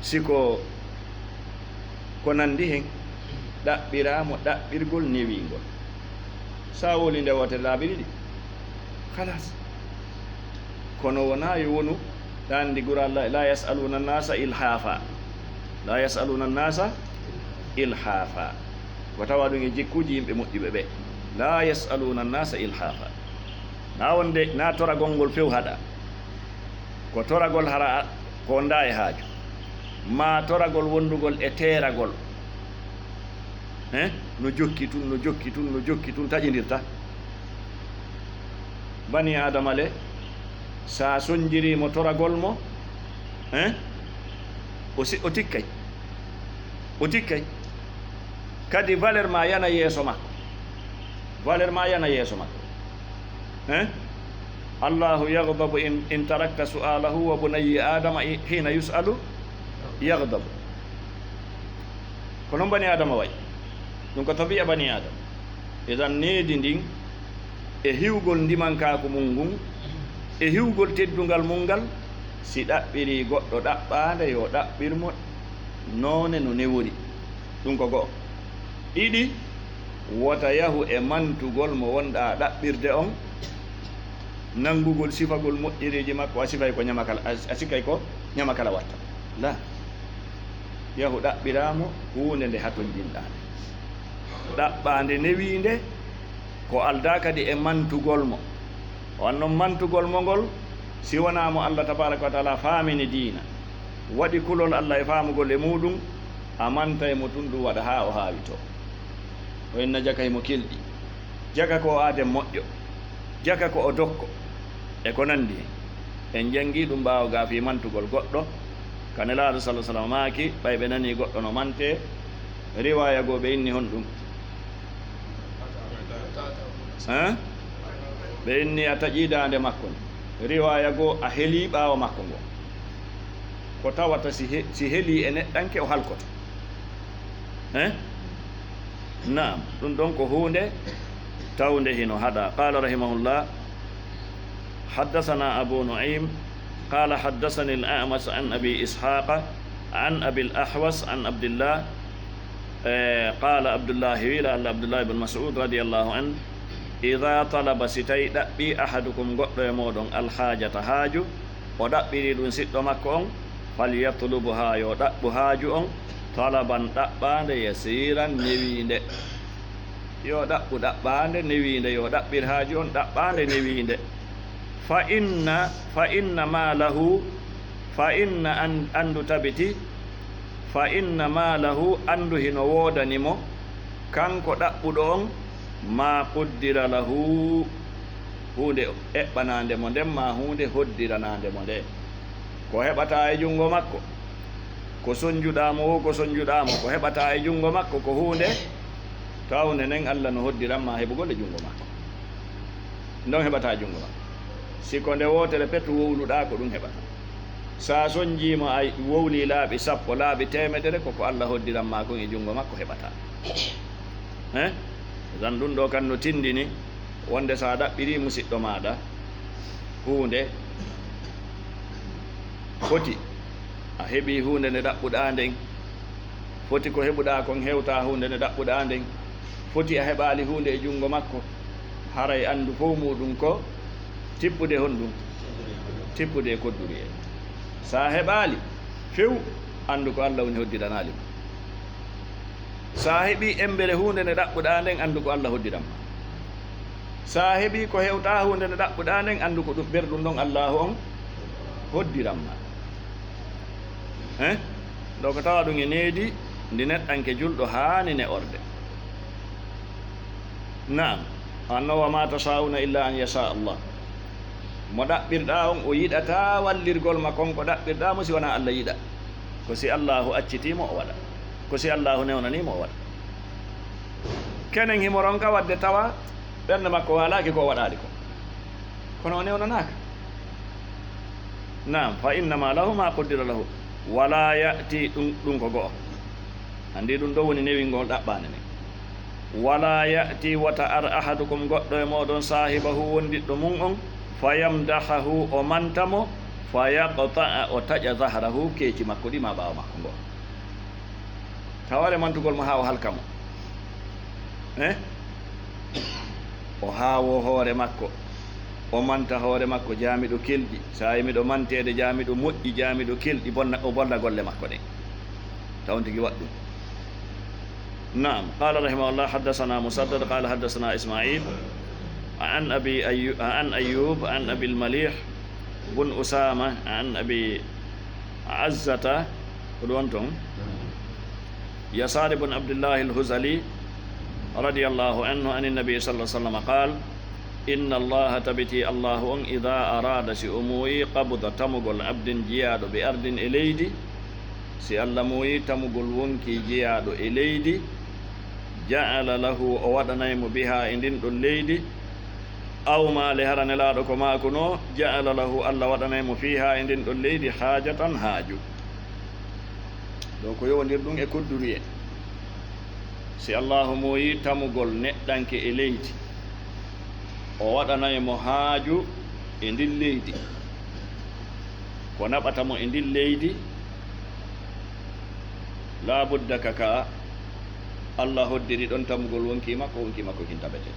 si ko ko nanndi hen, ɗaɓɓiraa mo ɗaɓɓirgol newiingol." Sa woli nde wootere laabi ɗiɗi, khalas. Kono wonaa yo wonu, ɗa anndi gura, la, la yasaluna nnasa ilhafa. La yasaluna nnasa ilhafa. Ko tawa ɗum e jikkuuji yimɓe moƴƴuɓe ɓe. La yasaluna nnasa ilhafa. Na wonde, na toragol ngol few haɗa. Ko toragol hara a-, ko wonda e haaju. maa toragol wondugol e teeragol. He? No jokki tun, no jokki tun, no jokki tun, taƴindirta. Bani Aadama le, sa sonjiri mo toragol mo, he? O si-, o tikkay. O tikkay. Kadi valeur ma yana yeeso makko. Valeur ma yana yeeso makko. He? Allahu yaghdabu in, in tarakta su'alahu wa bunayyi Aadama i-, hina yus'alu yaghdabu. Ko non bani Aadama wayi. Ɗum ko tabi'a bani Aadama. Idan needi ndin e hiwgol ndimankaaku mun ngun, e hiwgol teddungal mun ngal, si ɗaɓɓirii goɗɗo ɗaɓɓaande, yo ɗaɓɓir mo noone no newori. Ɗum ko go'o. Ɗiɗi, wota yahu e mantugol mo wonɗaa ɗaɓɓirde on, nanngugol sifagol moƴƴereeji makko, a sifay ko ñamakala, a, a sikkay ko ñamakala watta. La. Yahu ɗaɓɓiraa mo huunde nde hatonjinɗaa nde. Ɗaɓɓaa nde newiinde, ko aldaa kadi e mantugol mo. O annon mantugol mo ngol, si wonaa mo Allah tabaaraka wa taala faamini diina, waɗi kulol Allah e faamugol e muuɗum, a mantay mo tun ɗum waɗa haa o haawitoo. O inna jakay mo kelɗi. Jaka ko o aaden moƴƴo. Jaka ko o dokko. E ko nanndi hen. En janngii ɗum ɓaawo gaa fii mantugol goɗɗo. Ka Nelaaɗo sallallaahu alayhi wa sallam maaki, ɓay ɓe nanii goɗɗo no mantee, riwaaya goo ɓe inni honɗum? Hein? Ɓe inni a taƴii daande makko nde. Riwaaya goo a helii ɓaawo makko ngo. Ko tawata si he-, si helii e neɗɗanke o halkoto. Hein? Naam, ɗum ɗon ko huunde tawnde hino haɗaa. Qaala rahimahullah, haddasanaa Abuu Nu'aym, qaala haddasanil A'mash an Abii Ishaaq, an Abil Ahwas, an Abdillah, eh, qaala Abdullahi, wiila Alla Abdullahi bin Mas'ud radiyallahu anhu, idaa talaba, si tawi ɗaɓɓii, ahadukum, goɗɗo e mooɗon, alhaajata, haaju, o ɗaɓɓirii ɗum siɗɗo makko on, falyatlubhaa, yo ɗaɓɓu haaju on, talaban, ɗaɓɓaande, yasiiran, newiinde. Yo ɗaɓɓu ɗaɓɓaande newiinde, yo ɗaɓɓir haaju on ɗaɓɓaande newiinde. Fa inna, fa inna maa lahu, fa inna an-, anndu tabiti, fa inna maa lahu, anndu hino woodani mo, kanko ɗaɓɓuɗo on, maa quddira lahu, huunde eɓɓanaande mo nden, maa huunde hoddiranaande mo nde. Ko heɓataa e junngo makko, ko sonjuɗaa mo woo, ko sonjuɗaa mo, ko heɓataa e junngo makko, ko huunde tawnde nden Alla no hoddiran maa heɓugol e junngo makko. Ndon heɓataa junngo makko. Si ko nde wootere pet wowluɗaa, ko ɗum heɓataa. Sa sonjii mo a wowlii laaɓi sappo, laaɓi teemedere, ko ko Alla hoddiran maa kon e junngo makko heɓataa. He? Zan ɗum ɗoo kan no tindini wonde sa ɗaɓɓirii musiɗɗo maaɗa huunde, foti a heɓii huunde nde ɗaɓɓuɗaa nden, foti ko heɓuɗaa kon hewtaa huunde nde ɗaɓɓuɗaa nden, foti a heɓaali huunde e junngo makko, haray anndu fow muuɗum ko tippude honɗum? Tippude e kodduri en. Sa heɓaali few, anndu ko Alla woni hoddiranaali ma. Sa heɓii embere huunde nde ɗaɓɓuɗaa nden, anndu ko Alla hoddiran ma. Sa heɓii ko hewtaa huunde nde ɗaɓɓuɗaa nden, anndu ko ɗum ɓerɗum ɗon Allaahu on hoddiran ma. He? Ɗo ko tawa ɗum e needi ndi neɗɗanke julɗo haani ne'orde. Naam, anno, wa maa tashaa'uuna illaa an yashaa Allah. Mo ɗaɓɓirɗaa on, o yiɗataa wallirgol ma kon ko ɗaɓɓirɗaa mo si wanaa Alla yiɗa. Ko si Allaahu accitii mo o waɗa. Ko si Allaahu newnanii mo o waɗa. Kenen himo ronka waɗde tawa ɓernde makko waalaaki ko o waɗaali ko. Kono o newnanaaka. Naam, fa innama lahu ma quddira lahu. Wala ya'ti, ɗum, ɗum ko go'o. Anndi ɗum ɗo woni newingol ɗaɓɓaande nden. Wala ya'ti, wota ar ahadukum, goɗɗo e mooɗon, saahibahu, wondiɗɗo mum on, fa yamdahahu, o manta mo, fa yaqta'a, o taƴa zahrahu, keeci makko ɗi ma ɓaawo makko ngo. Taware mantugol mo haa o halka mo. Eh? O haawo hoore makko. O manta hoore makko, jaamiɗo kelɗi. Saa'i miɗo manteede jaamiɗo moƴƴi, jaamiɗo kelɗi, bonna, o bonna golle makko ɗen. Taw on tigi waɗ ɗum. Naam. Qaala rahimahullah, haddasanaa Musaddad, qaala haddasanaa Ismaa'iil, an Abi Ayyu-, an Ayyuub, an Abil Maliih bun Usaama, an Abi Azzata, Ko ɗum woni toon. Yasaar ibn Abdillahi al-Huzali, radiyallahu anhu, ani nabi sallallahu alaihi wasallam qaal: "Inna Allaha, tabiti Allahu on, idha arada, si o muuyi, qabda, tamugol, abdin, jiyaaɗo, bi ardin, e leydi, si Allah muuyi tamugol wonkii jiyaaɗo e leydi, ja'ala lahu, o waɗanay mo, biha, e ndin ɗon leydi, aw maali, hara Nelaaɗo ko maakunoo, ja'ala lahu, Allah waɗanay mo, fiiha, e ndin ɗon leydi, haajatan, haaju." Ɗo ko yowondir ɗum e kudduruyee. Si Allaahu muuyi tamugol neɗɗanke e leydi, o waɗanay mo haaju e ndin leydi. Ko naɓata mo e ndin leydi, laa budda ka ka Allah hoddiri ɗon tamugol wonkii makko, wonkii makko kin taɓete.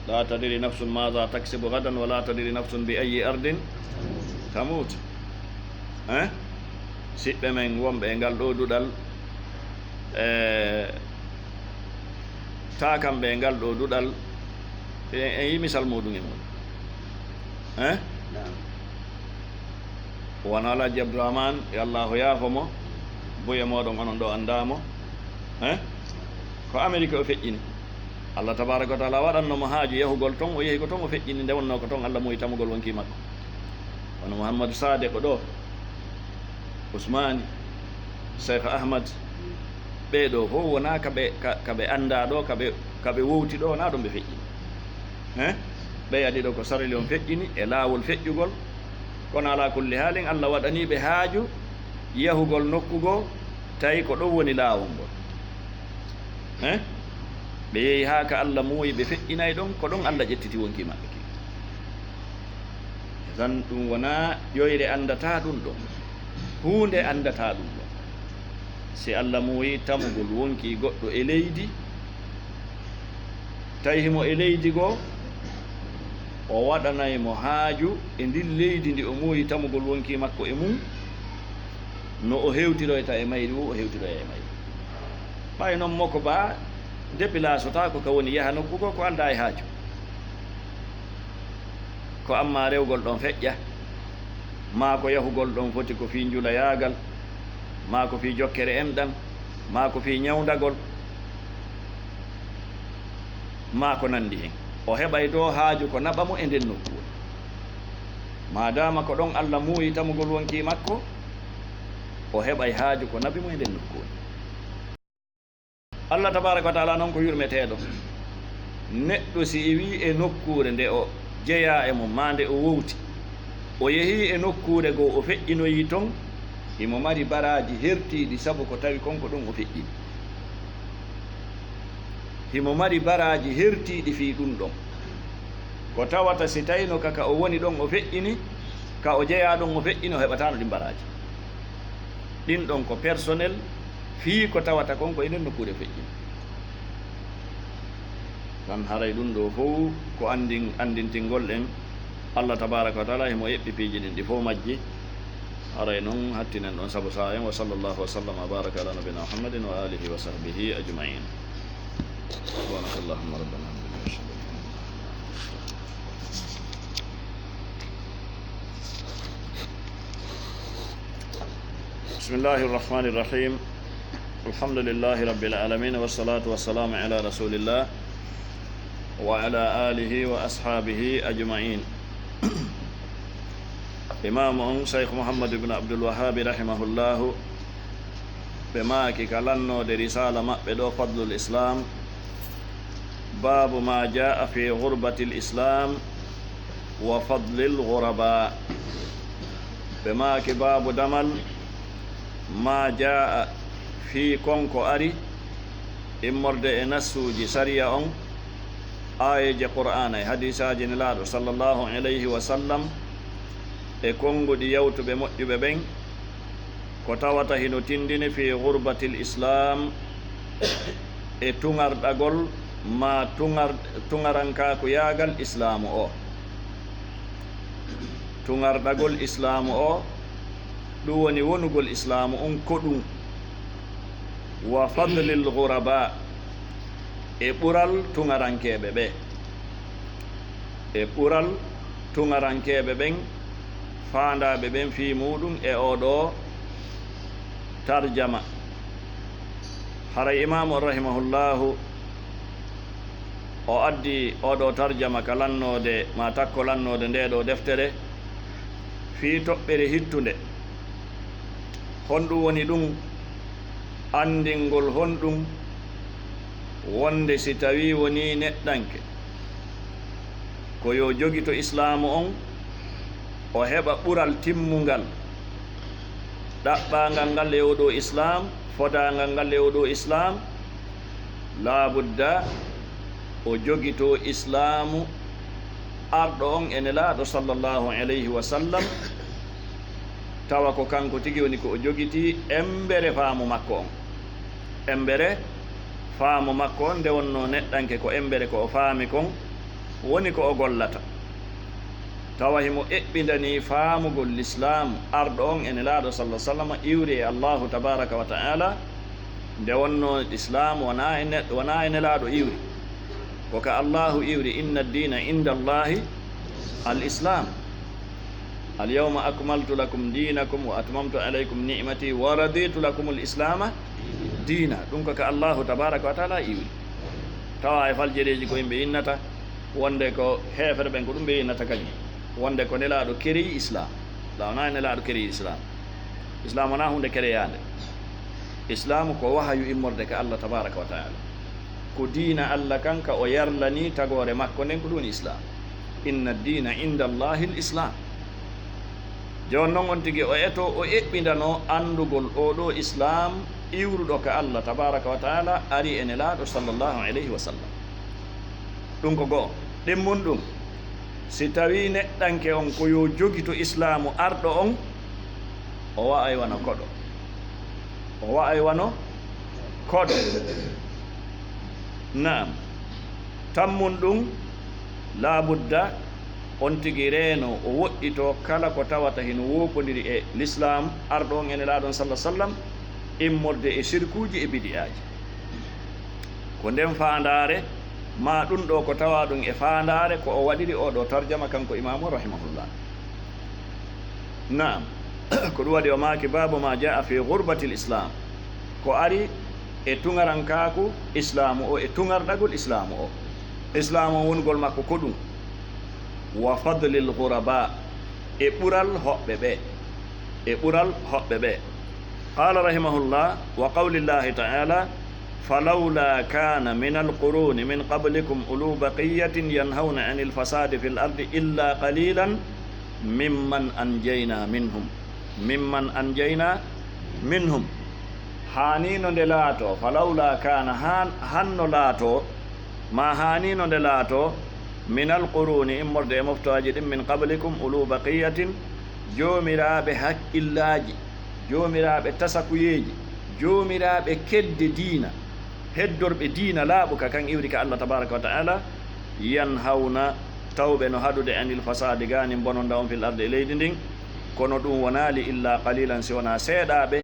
"La tadri nafsun maza taksibu gadan, wa la tadri nafsun bi ayyi ardin tamut." Hein? Siɓɓe men wonɓe e ngal ɗoo duɗal, e taakamɓe e ngal ɗoo duɗal, e, e yi misal muuɗum e muuɗum. Hein? Naam. Wano Alhaji Abdourahmane, yo Allaahu yaafo mo, buye mooɗon onon ɗoo anndaa mo. Hein? Ko Amerik o feƴƴini. Allah tabaaraka wa taala waɗanno mo haaju yahugol ton, o yehi ko ton o feƴƴini, nde wonnoo ko ton Allah muuyi tamugol wonkii makko. Wano Muhammadu Saadiq ɗoo, Usmaani, Cheikh Ahmad, ɓee ɗoo fof wonaa ka ɓe, ka, ka ɓe anndaa ɗoo, ka ɓe, ka ɓe wowti ɗoo, wonaa ɗon ɓe feƴƴini. Hein? Ɓeya ɗiɗo ko Sierra Leone feƴƴini e laawol feƴƴugol, kono alaa kulli haalin, Allah waɗanii ɓe haaju yahugol nokku goo, tawi ko ɗon woni laawol ngol. Hein? Ɓe yehi haa ka Allah muuyi, ɓe feƴƴinay ɗon, ko ɗon Allah ƴettiti wonkii maɓɓe ki. Tan ɗum wonaa ƴoyre anndataa ɗum ɗon, huunde anndataa ɗum ɗon. Si Allah muuyi tamugol wonkii goɗɗo e leydi, tawi himo e leydi goo, o waɗanay mo haaju e ndin leydi ndi o muuyi tamugol wonkii makko e mum, no o hewtiroyta e mayri woo, o hewtiroya e mayri. Ɓay non mo ko baa depilaasotaako ka woni yaha nokku goo, ko aldaa e haaju. Ko amma rewgol ɗon feƴƴa, maa ko yahugol ɗon foti ko fii njulayaagal, maa ko fii jokkere enɗan, maa ko fii ñawndagol, maa ko nanndi hen. O heɓay ɗoo haaju ko naɓa mo e nden nokkuure. Maadaama ko ɗon Allah muuyi tamugol wonkii makko, o heɓay haaju ko naɓi mo e nden nokkuure. Allah tabaaraka wa taala non ko yurmeteeɗo. Neɗɗo si iwii e nokkuure nde o jeyaa e mum, maa nde o wowti, o yehii e nokkuure goo, o feƴƴinoyii ton, himo mari baraaji hertiiɗi sabu ko tawi kon ko ɗon o feƴƴini. Himo mari baraaji hertiiɗi fii ɗum ɗon. Ko tawata si tawino ka, ka o woni ɗon o feƴƴini, ka o jeyaa ɗon o feƴƴini, o heɓataano ɗin baraaji. Ɗin ɗon ko personnel fii ko tawata kon ko e nden nokkuure feƴƴini. Tan haray ɗum ɗoo fow ko anndin-, anndintingol en Allah tabaaraka wa taala himo eɓɓi piiji ɗin ɗi fow majji. Haray non hattinen ɗon sabu saa'a en. Wa sallallahu wa sallama wa baraka ala nabina Muhammadin wa alihi wa sahbihi ajma'in. Subhanakallahumma rabbana wa bihamdika, ashhadu an la ilaha illa anta, astaghfiruka. بسم الله الرحمن الرحيم. الحمد لله رب العالمين، والصلاة والسلام على رسول الله وعلى آله وأصحابه أجمعين. Imaamu on, Cheikh Muhammad ibn Abdul Wahhab, rahimahullahu, ɓe maaki ka lannoode risaala maɓɓe ɗoo, Fadlul Islam, baabu ma jaa fi ghurbatil Islam wa fadlil ghuraba. Ɓe maaki baabu damal ma jaa fii kon ko ari immorde e nassuuji sariya on, aayeeje Qur'aana e hadiisaaji Nelaaɗo sallallahu alayhi wa sallam, e konnguɗi yawtuɓe moƴƴuɓe ɓen, ko tawata hino tindini fii ghurbatil Islam, e tuŋarɗagol maa tuŋar-, tuŋarankaaku yaagal Islaamu o. Tuŋarɗagol Islaamu o, ɗum woni wonugol Islaamu on ko ɗum. Wa fadlil ghuraba, e ɓural tuŋarankeeɓe ɓe. E ɓural tuŋarankeeɓe ɓen, faandaaɓe ɓen fii muuɗum e oo ɗoo Tarjama. Haray Imaamu on rahimahullahu, o addi oo ɗoo tarjama ka lannoode, maa takko lannoode ndee ɗoo deftere, fii toɓɓere hittunde. Honɗum woni ɗum? Anndingol honɗum? Wonde si tawii wonii neɗɗanke ko yo jogito Islaamu on, o heɓa ɓural timmungal, ɗaɓɓaangal ngal e oo ɗoo Islaam, fodaangal ngal e oo ɗoo Islaam, laabudda o jogitoo Islaamu arɗo on e Nelaaɗo sallallahu alayhi wa sallam, tawa ko kanko tigi woni ko o jogitii embere faamu makko on. Embere faamu makko on, nde wonnoo neɗɗanke ko embere ko o faami kon woni ko o gollata. Tawa himo eɓɓindanii faamugol Lislaamu arɗo on e Nelaaɗo sallallahu alaihi wasallam, iwri e Allahu tabaraka wa ta'ala, nde wonnoo Islaamu wonaa e ne-, wonaa e Nelaaɗo iwri. Ko ka Allahu iwri, "Inna ad-diina inda Allahi al-Islaam. Al-yawma akmaltu lakum diinakum wa atmamtu alaykum ni'mati wa raditu lakum al-Islaama diina." Ɗum ko ka Allahu tabaraka wa ta'ala iwri. Tawa e faljereeji ko yimɓe innata, wonde ko heefere ɓen ko ɗum ɓe innata kañum. Wonde ko Nelaaɗo kereyi Islaam. Tawa wonaa Nelaaɗo kereyi Islaam. Islaam wonaa huunde kereyaande. Islaamu ko wahayu immorde ka Allah tabaraka wa ta'ala. Ko diina Allah kan ka o yarlani tagoore makko nden, ko ɗum woni Islaam. "Inna ad-diina inda Allahi al-Islaam." Jooni non on tigi o eto, o eɓɓindanoo anndugol oo ɗoo Islaam iwruɗo ka Allah tabaraka wa ta'ala, ari e Nelaaɗo sallallahu alayhi wa sallam. Ɗum ko go'o. Ɗimmun ɗum, si tawii neɗɗanke on ko yo jogito Islaamu arɗo on, o wa'ay wano koɗo. O wa'ay wano koɗo. Naam. Tammun ɗum, laabudda on tigi reeno, o woɗɗitoo kala ko tawata hino woopondiri e Lislaam arɗo on e Nelaaɗo on sallallahu alaihi wasallam, immorde e sirkuuji e bidi'aaji. Ko nden faandaare, maa ɗum ɗoo ko tawaa ɗum e faandaare ko o waɗiri oo ɗoo tarjama kanko Imaamu rahimahullah. Naam, ko ɗum waɗi o maaki, "Baabu ma jaa fi ghurbatil Islaam." Ko ari e tuŋarankaaku Islaamu o, e tuŋarɗagol Islaamu o. Islaamu o wongol makko ko ɗum. "Wa fadlil ghuraba," e ɓural hoɓɓe ɓe. E ɓural hoɓɓe ɓe. Qaala rahimahullah, "Wa qawlillahi ta'ala, falawla kana minal quruni min qablikum ulu baqiyatin yanhawna anil fasadi fil ardi illa qalilan mimman anjayna minhum." Mimman anjayna minhum. Haanino nde laatoo, falawla kana, han-, hanno laatoo, maa haanino nde laatoo, minal quruni, immorde e moftaaji ɗin, min qablikum, ulu baqiyatin, joomiraaɓe haqqillaaji, joomiraaɓe tasakuyeeji, joomiraaɓe kedde diina, heddorɓe diina laaɓuka kan iwri ka Allah tabaraka wa ta'ala, yanhawna, tawɓe no haɗude, anil fasaadi, gaanin bononda on, fil ardi, e leydi ndin, kono ɗum wonaali illa qalilan, si wonaa seeɗaaɓe.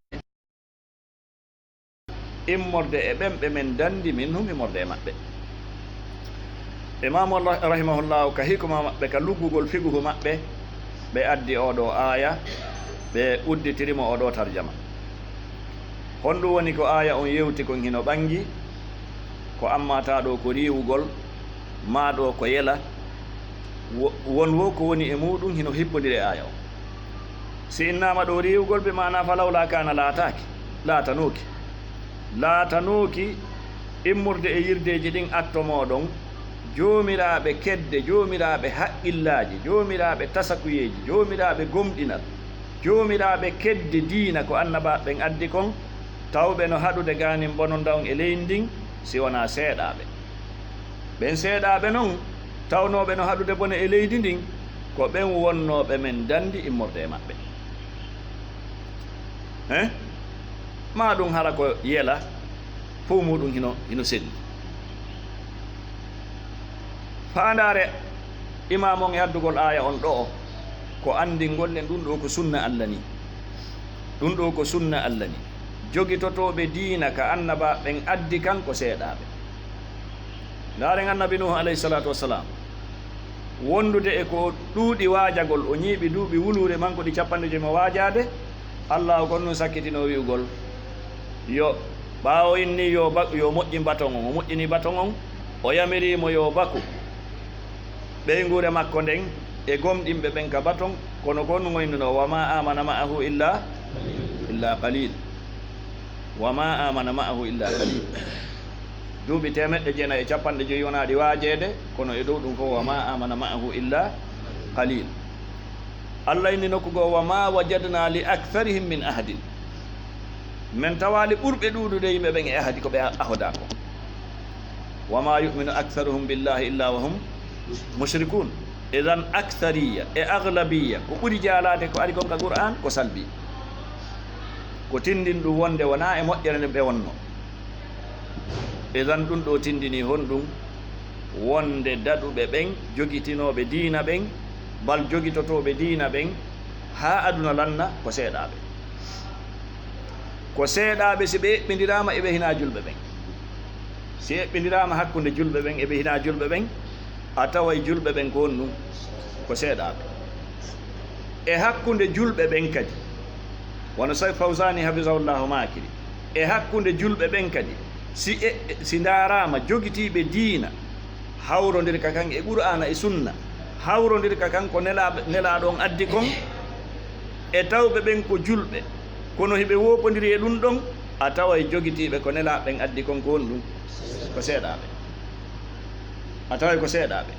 Immorde e ɓen ɓe men dandi, minhum, immorde e maɓɓe. Imaamu Allah rahimahullahu ka hikma maɓɓe, ka luggugol fiqhu maɓɓe, ɓe addi oo ɗoo aaya, ɓe udditiri mo oo ɗoo tarjama. Honɗum woni ko aaya on yewti kon hino ɓangi? Ko amma taa ɗoo ko riiwugol, maa ɗoo ko yela, wo-, won wo ko woni e muuɗum hino hippondiri e aaya on. Si innaama ɗoo riiwugol, bi maanaa falawla kaana laataaki, laatanooki. Laatanooki immorde e yirdeeji ɗin atto mooɗon, joomiraaɓe kedde, joomiraaɓe haqqillaaji, joomiraaɓe tasakuyeeji, joomiraaɓe gomɗinal, joomiraaɓe kedde diina ko annabaaɓe ɓen addi kon, tawɓe no haɗude gaanin bononda on e leydi ndin, si wonaa seeɗaaɓe. Ɓen seeɗaaɓe non, tawnooɓe no haɗude bone e leydi ndin, ko ɓen wonnooɓe men dandi immorde e maɓɓe. Hein? Maa ɗum hara ko yela, fow muuɗum hino, hino selli. Faandaare imaam on e addugol aaya on ɗo'o, ko anndingol en ɗum ɗoo ko sunna Allah ni. Ɗum ɗoo ko sunna Allah ni. Jogitotooɓe diina ka annabaaɓe ɓen addi kan ko seeɗaaɓe. Ndaaren annabi Nuuhu alayhi salaatu wassalaam, wondude e ko ɗuuɗi waajagol, o ñiiɓi duuɓi wuluure makko ɗi capanɗe jowi mo waajaade, Allaahu kon ɗum sakkitinoo wi'ugol, Yo ɓaawo inni yo ba-, yo moƴƴin baton on. O moƴƴini baton on, o yamiri mo yo baku ɓeynguure makko nden e gomɗinɓe ɓen ka baton, kono ko honɗun o innunoo? "Wa ma amana ma'ahu illa, illa qalil." "Wa ma amana ma'ahu illa qalil." Duuɓi teemeɗɗe jeenayi e capanɗe jowi wonaa ɗi waajeede, kono e dow ɗun fow, "Wa ma amana ma'ahu illa qalil." Allah inni nokku goo, "Wa ma wajadna li aktharihim min ahadin." Men tawaali ɓurɓe ɗuuɗude yimɓe ɓen e ahadi ko ɓe a-, ahodaa kon. "Wa ma yu'minu aktharuhum billahi illa wa hum mushrikun." Idan, akthariya e aglabiya, ko ɓuri jaalaade ko ari kon ka Qur'an, ko salbi. Ko tindin ɗun wonde wonaa e moƴƴere nden ɓe wonno. Idan, ɗun ɗoo tindini honɗun? Wonde daɗuɓe ɓen, jogitinooɓe diina ɓen, bal jogitotooɓe diina ɓen, haa aduna lanna, ko seeɗaaɓe. Ko seeɗaaɓe si ɓe eɓɓindiraama e ɓe hinaa julɓe ɓen. Si eɓɓindiraama hakkunde julɓe ɓen e ɓe hinaa julɓe ɓen, a taway julɓe ɓen ko honɗun? Ko seeɗaaɓe. E hakkunde julɓe ɓen kadi, wano Saykh Fawzani hafizahullahu maakiri, e hakkunde julɓe ɓen kadi, si e, si ndaaraama jogitiiɓe diina, hawrondirka kan e Qur'aana e Sunna, hawrondirka kan ko nelaaɓe, nelaaɗo on addi kon, e tawɓe ɓen ko julɓe, kono hiɓe woopondiri e ɗun ɗon, a taway jogitiiɓe ko nelaaɓe ɓen addi kon ko honɗun? Ko seeɗaaɓe. A taway ko seeɗaaɓe.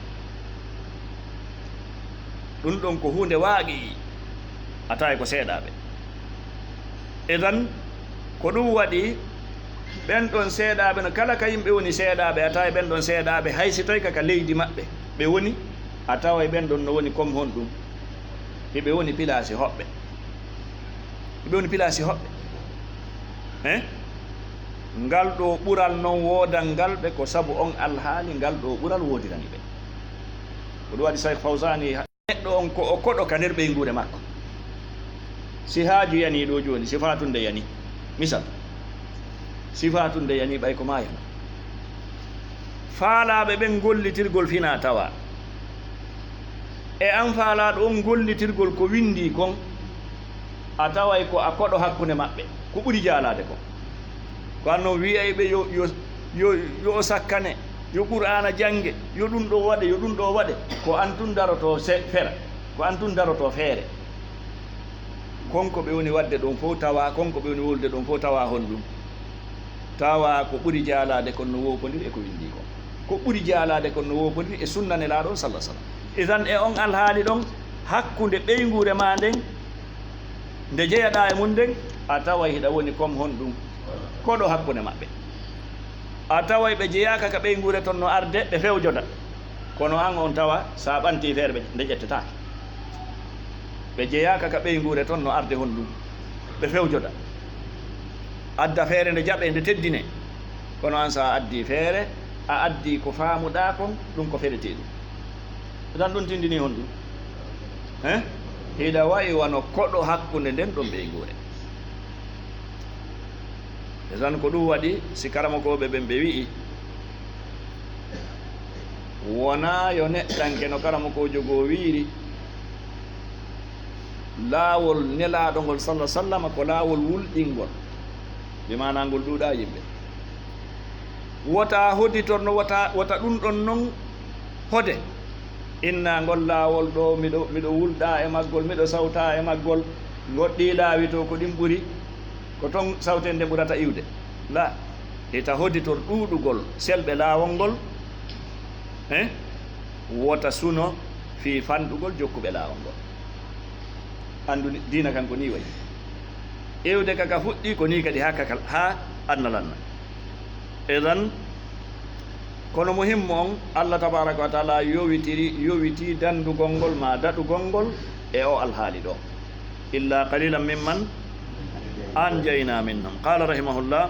Ɗun ɗon ko huunde waaqi'i, a taway ko seeɗaaɓe. Idan, ko ɗun waɗi ɓen ɗon seeɗaaɓe, no kala ka yimɓe woni seeɗaaɓe, a taway ɓen ɗon seeɗaaɓe, hay si tawii ka, ka leydi maɓɓe ɓe woni, a taway ɓen ɗon no woni comme honɗun? Hiɓe woni pilaasi hoɓɓe. Hiɓe woni pilaasi hoɓɓe. Hein? Ngal ɗoo ɓural non woodanngal ɓe ko sabu on alhaali ngal ɗoo ɓural woodirani ɓe. Ko ɗun waɗi Saykh Fawzani, neɗɗo on ko o koɗo ka nder ɓeynguure makko. Si haaju yanii ɗoo jooni, si faatunde yanii, misal, si faatunde yanii, ɓay ko maayana. Faalaaɓe ɓen gollitirgol finaa tawaa. E an faalaaɗo on gollitirgol ko winndii kon, a taway ko a koɗo hakkunde maɓɓe, ko ɓuri jaalaade kon. Ko an non wi'ay ɓe yo, yo, yo, yo o sakkane, yo Qur'aana jannge, yo ɗun ɗoo waɗe, yo ɗun ɗoo waɗe. Ko an tun darotoo se-, fera, ko an tun darotoo feere. Kon ko ɓe woni waɗde ɗon fow tawaa, kon ko ɓe woni wowlude ɗon fow tawaa honɗun? Tawaa ko ɓuri jaalaade kon no woopondiri e ko winndii kon. Ko ɓuri jaalaade kon no woopondiri e sunna Nelaaɗo on, salla sallam. Idan, e on alhaali ɗon, hakkunde ɓeynguure maa nden, nde jeyaɗaa e mun nden, a taway hiɗa woni comme honɗun? Koɗo hakkunde maɓɓe. A taway ɓe jeyaaka ka ɓeynguure ton no arde, ɓe fewjoda. Kono an on tawa, sa ɓantii feere, ɓe, nde ƴettetaake. Ɓe jeyaaka ka ɓeynguure ton no arde honɗun? Ɓe fewjoda. Adda feere nde jaɓee, nde teddinee. Kono an, sa addii feere, a addii ko faamuɗaa kon, ɗun ko feletee ɗun. Tan ɗun tindinii honɗun? Hein? Hiɗa wa'i wano koɗo hakkunde nden ɗon ɓeynguure. E tan ko ɗun waɗi, si karamokooɓe ɓen ɓe wi'i, wonaa yo neɗɗanke, no karamokoojo goo wi'iri, laawol Nelaaɗo ngol, salla sallama, ko laawol wulɗingol, bi maanaa ngol ɗuuɗaa yimɓe. Wota hoditor no, wota, wota ɗun ɗon non hode. Inna ngol laawol ɗoo, miɗo, miɗo wulɗaa e maggol, miɗo sawtaa e maggol, ngoɗɗii laawi to ko ɗin ɓuri, ko ton sawtende ɓurata iwde. La, hita hoditor ɗuuɗugol selɓe laawol ngol, eh? Wota suno fii fanɗugol jokkuɓe laawol ngol. Anndu ni, diina kan ko nii wayi. Iwde ka ka fuɗɗii, ko nii kadi haa ka kal-, haa annalanna. Idan, kono muhimmu on, Allah tabaaraka wa taala yowitiri, yowitii danndugol ngol maa daɗugol ngol e oo alhaali ɗoo. "Illa qalilan mimman anjayna minhum." Qala rahimahullah,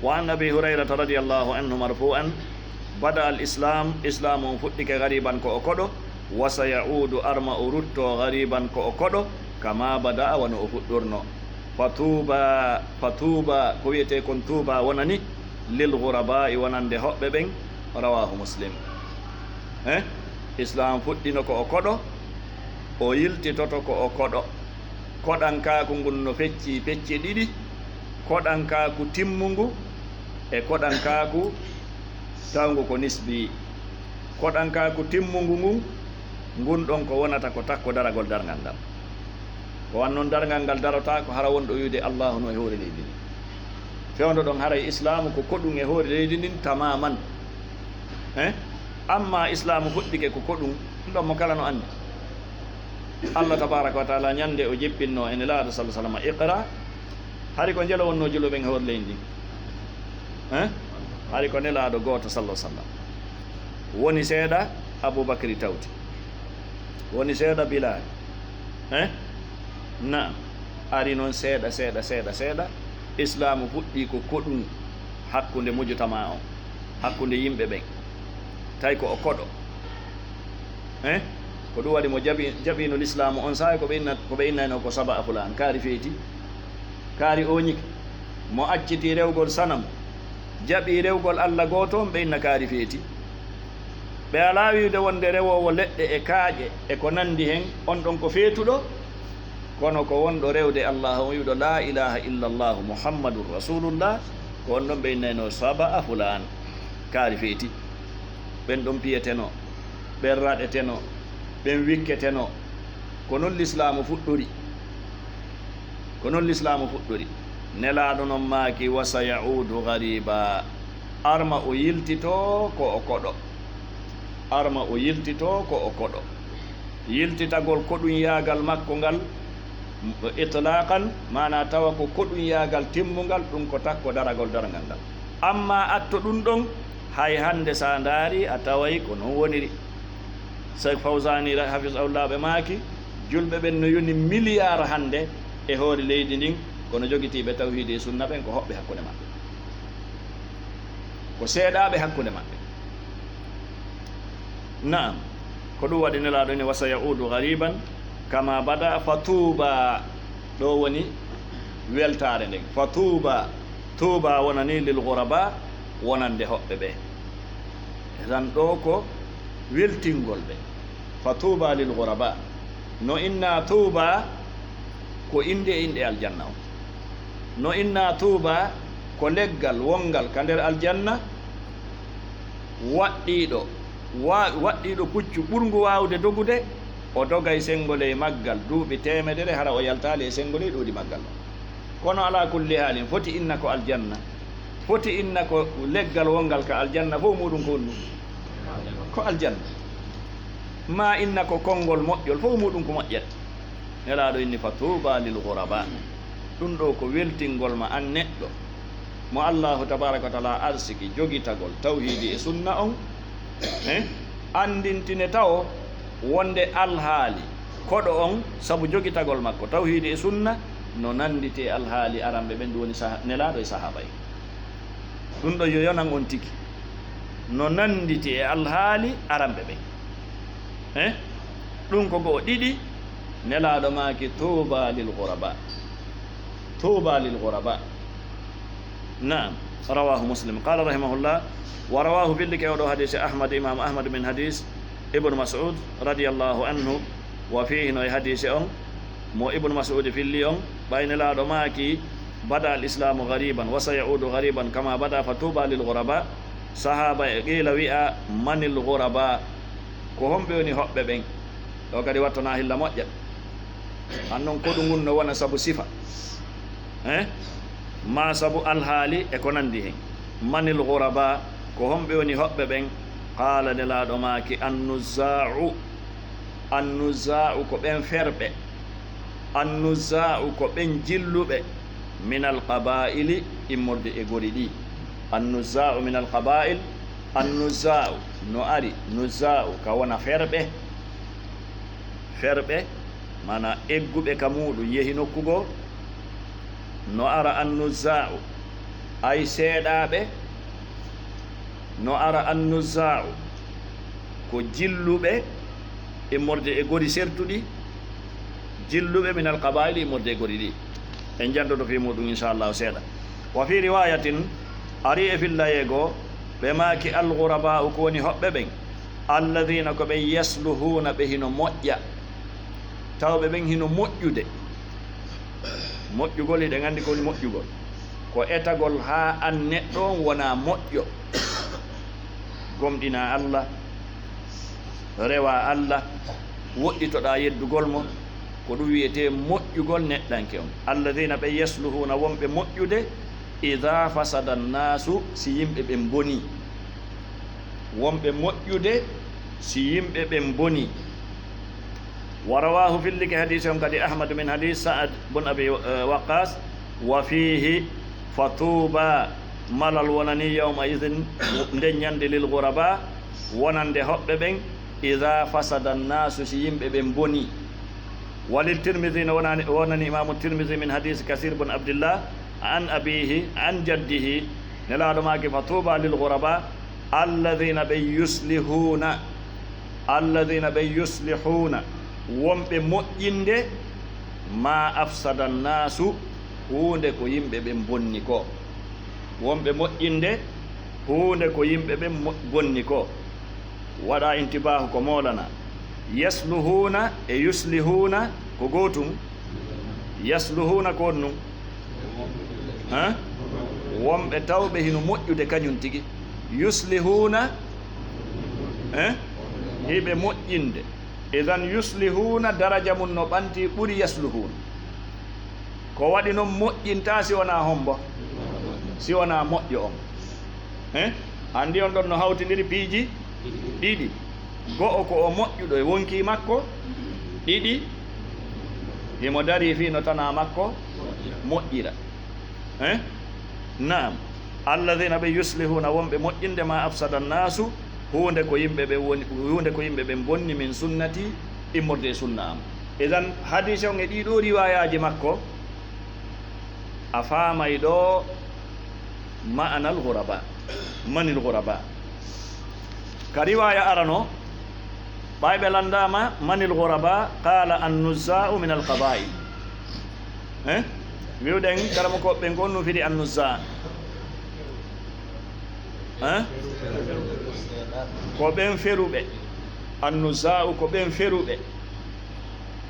wa an Abi Hurayrata radiyallahu anhu marfu'an, "Bada al Islam, Islam on fuɗɗike ghariban ko o koɗo, wa sayaudu arma o rutto ghariban ko o koɗo, kama bada'a wano o fuɗɗurno. Fa tuuba, fa tuuba, ko wi'etee kon tuuba wonani, lil ghurabaa'i wonande hoɓɓe ɓen." Rawahu Muslim. Eh? Islam fuɗɗino ko o koɗo, o yiltitoto ko o koɗo. Koɗankaaku ngun no feccii pecce ɗiɗi. Koɗankaaku timmungu e koɗankaaku tawngu ko nisbi. Koɗankaaku timmungu ngun, ngun ɗon ko wonata ko takko daragol darngal ngal. Ko wan non darngal ngal darotaako hara wonɗo wi'ude Allaahu no e hoore leydi ndin. Fewndo ɗon haray Islaamu ko koɗun e hoore leydi ndin tamaman. Eh? Amma Islaamu fuɗɗike ko koɗun, ɗum ɗon mo kala no anndi. Allah tabaaraka wa taala ñande o jippinnoo e Nelaaɗo sallallaahu alayhi wa sallam Iqra, hari ko njelo wonnoo julɓe ɓen e hoore leydi ndin? Eh? Hari ko Nelaaɗo gooto sallallaahu alayhi wa sallam. Woni seeɗa Abubakri tawti. Woni seeɗa Bilaali. Eh? Naam. Ari non seeɗa, seeɗa, seeɗa, seeɗa. Islaamu fuɗɗii ko koɗun hakkunde mujtama on, hakkunde yimɓe ɓen. Tawi ko o koɗo. Eh? Ko ɗum waɗi mo jaɓi, jaɓiino Lislaamu on saa'i ko ɓe inna, ko ɓe innayno ko Saba a Fulaan, kaari feyti, kaari ooñike. Mo acciti rewgol sanamu, jaɓi rewgol Alla gooto on, ɓe inna kaari feyti. Ɓe alaa wi'ude wonde rewoowo leɗɗe e kaaƴe e ko nanndi hen, on ɗon ko feetuɗo, kono ko wonɗo rewde Allaahu on wi'uɗo laa ilaaha illa Allaahu Muhammadun Rasuulullah, ko on ɗon ɓe innayno Saba a Fulaan, kaari feyti. Ɓen ɗon piyetenoo, ɓen raɗetenoo, ɓen wikketenoo. Ko non Lislaamu fuɗɗori. Ko non Lislaamu fuɗɗori. Nelaaɗo non maaki, "Wa sayauudu gariiba." Arma o yiltitoo ko o koɗo. Arma o yiltitoo ko o koɗo. Yiltitagol koɗunyaagal makko ngal, itlaaqan, maanaa tawa ko koɗunyaagal timmungal, ɗum ko takko daragol darngal ngal. Amma atto ɗum ɗon, hay hannde so a ndaari, a taway ko non woniri. Seek Fawzaani ra-, hafisahullah ɓe maaki, julɓe ɓen no yoni miliyaar hannde e hoore leydi ndin, kono jogitiiɓe tawhiidi e sunna ɓen ko hoɓɓe hakkunde maɓɓe. Ko seeɗaaɓe hakkunde maɓɓe. Naam, ko ɗum waɗi Nelaaɗo ni, "Wa sayauudu gariiban kama bada fa tuuba." Ɗo woni weltaare nden. Fa tuuba, tuuba wonani lil guraba, wonande hoɓɓe ɓe. Tan ɗo ko weltingol ɓe. Fa tuuba lil guraba. No inna tuuba ko innde e inɗe aljanna on. No inna tuuba ko leggal wonngal ka nder aljanna, waɗɗiiɗo, wa-, waɗɗiiɗo puccu ɓurngu waawde dogude, o dogay senngoley maggal duuɓi teemedere, hara o yaltaali e senngoley ɗoodi maggal on. Kono alaa kulli haalin, foti inna ko aljanna, foti inna ko leggal wonngal ka aljanna, fof muuɗum ko honɗum? Ko aljanna. Maa inna ko konngol moƴƴol, fof muuɗum ko moƴƴere. Nelaaɗo inni, "Fa tuuba lil guraba." Ɗum ɗo ko weltingol ma an neɗɗo mo Allaahu tabaaraka wa taala arsiki jogitagol tawhiidi e sunna on, eh, anndintine tawo wonde alhaali koɗo on, sabu jogitagol makko tawhiidi e sunna, no nannditi e alhaali aranɓe ɓen, ɗum woni saha-, Nelaaɗo e sahaaba en. Ɗum ɗo yo yonan on tigi. No nannditi e alhaali aranɓe ɓen. Eh? Ɗum ko go'o. Ɗiɗi, Nelaaɗo maaki, "Tuuba lil guraba." Tuuba lil guraba. Naam, rawahu Muslim. Qala rahimahullah, wa rawahu, fillike oɗo hadiisi Ahmad, Imam Ahmad, min hadiis Ibnu Mas'ud radiyallahu anhu, wa fiihi, no e hadiisi on, mo Ibnu Mas'ud filli on, ɓay Nelaaɗo maaki, "Bada al islaamu gariban, wa sayauudu gariban kama bada, fa tuuba lil guraba." Sahaaba e qiila wi'a, "Manil guraba?" Ko homɓe woni hoɓɓe ɓen? Ɗo kadi wattanaa hilla moƴƴa. An non koɗu ngun no wona sabu sifa. Eh? Maa sabu alhaali e ko nanndi hen. "Manil guraba?" Ko homɓe woni hoɓɓe ɓen? Qaala, Nelaaɗo maaki, "Annuzzaa'u." Annuzzaa'u ko ɓen ferɓe. Annuzzaa'u ko ɓen jilluɓe. Minal qabaa'ili, immorde e gori ɗi. Annuzzaa'u minal qabaa'il. Annuzzaa'u no ari, nuzzaa'u ka wona ferɓe. Ferɓe, maanaa egguɓe ka muuɗum yehi nokku goo. No ara annuzzaa'u, ay seeɗaaɓe. No ara annuzzaa'u, ko jilluɓe immorde e gori sertuɗi, jilluɓe minal qabaa'ili immorde e gori ɗi. En jantoto fii muuɗum, inshallahu, seeɗa. Wa fii riwaayatin, ari e fillayee goo, ɓe maaki, al-ghurabaa'u, ko woni hoɓɓe ɓen, alladhiina, ko ɓen, yasluhuuna, ɓe hino moƴƴa, tawɓe ɓen hino moƴƴude. Moƴƴugol, hiɗen anndi ko woni moƴƴugol. Ko etagol haa an neɗɗo on wona moƴƴo. Gomɗinaa Alla, rewaa Alla, woɗɗitoɗaa yeddugol mo, ko ɗum wiyetee moƴƴugol neɗɗanke on. Alladina ɓe yasluhuuna, wonɓe moƴƴude, ida fasada annaasu, si yimɓe ɓen bonii. Wonɓe moƴƴude, si yimɓe ɓen bonii. Wa rawaahu, fillike hadiisi on kadi Ahmadu min hadiisi Sa'ad bun Abi, eh, Waqqas, wa fiihi, fa tuuba, malal wonanii yawma idin, nden ñande, lil guraba, wonande hoɓɓe ɓen, ida fasada annaasu, si yimɓe ɓen bonii. Wa lil Tirmidi, no wonani, wonani Imaamu Tirmidi min hadiisi Kasiir bun Abdillah, an abiihi, an jaddihi, Nelaaɗo maaki, fa tuuba lil guraba, alladina ɓe yuslihuuna, alladina ɓe yuslihuuna, wonɓe moƴƴinde, ma afsada annaasu, huunde ko yimɓe ɓen bonni ko. Wonɓe moƴƴinde, huunde ko yimɓe ɓen mo-, bonni ko. Waɗa intibaahu ko moolana. Yasluhuuna e yuslihuuna ko gootum. Yasluhuuna ko honɗum? Hein? Wonɓe tawɓe hino moƴƴude kañum tigi. Yuslihuuna, hein? Hiɓe moƴƴinde. Idan yuslihuuna daraja mum no ɓanti ɓuri yasluhuuna. Ko waɗi non moƴƴintaa si wonaa hombo? Si wonaa moƴƴo on. Hein? Anndi on ɗon no hawtindiri piiji ɗiɗi. Go'o ko o moƴƴuɗo e wonkii makko, ɗiɗi himo darii fii no tanaa makko moƴƴira. Hein? Naam. Alladina ɓe yuslihuuna, wonɓe moƴƴinde, ma afsada annaasu, huunde ko yimɓe ɓen woni, huunde ko yimɓe ɓen bonni, min sunnati, immorde e sunna am. Idan, hadiise on e ɗii ɗoo riwaayaaji makko, a faamay ɗoo ma'anal guraba. Manil guraba? Ka riwaaya arano, ɓay ɓe landaama manil guraba, qaala annuzaa'u min alqabaa'il. Eh? Wi'uɗen karamokooɓe ɓen ko honɗum firi annuzaa? Eh? Ko ɓen feruɓe. Annuzaa'u ko ɓen feruɓe.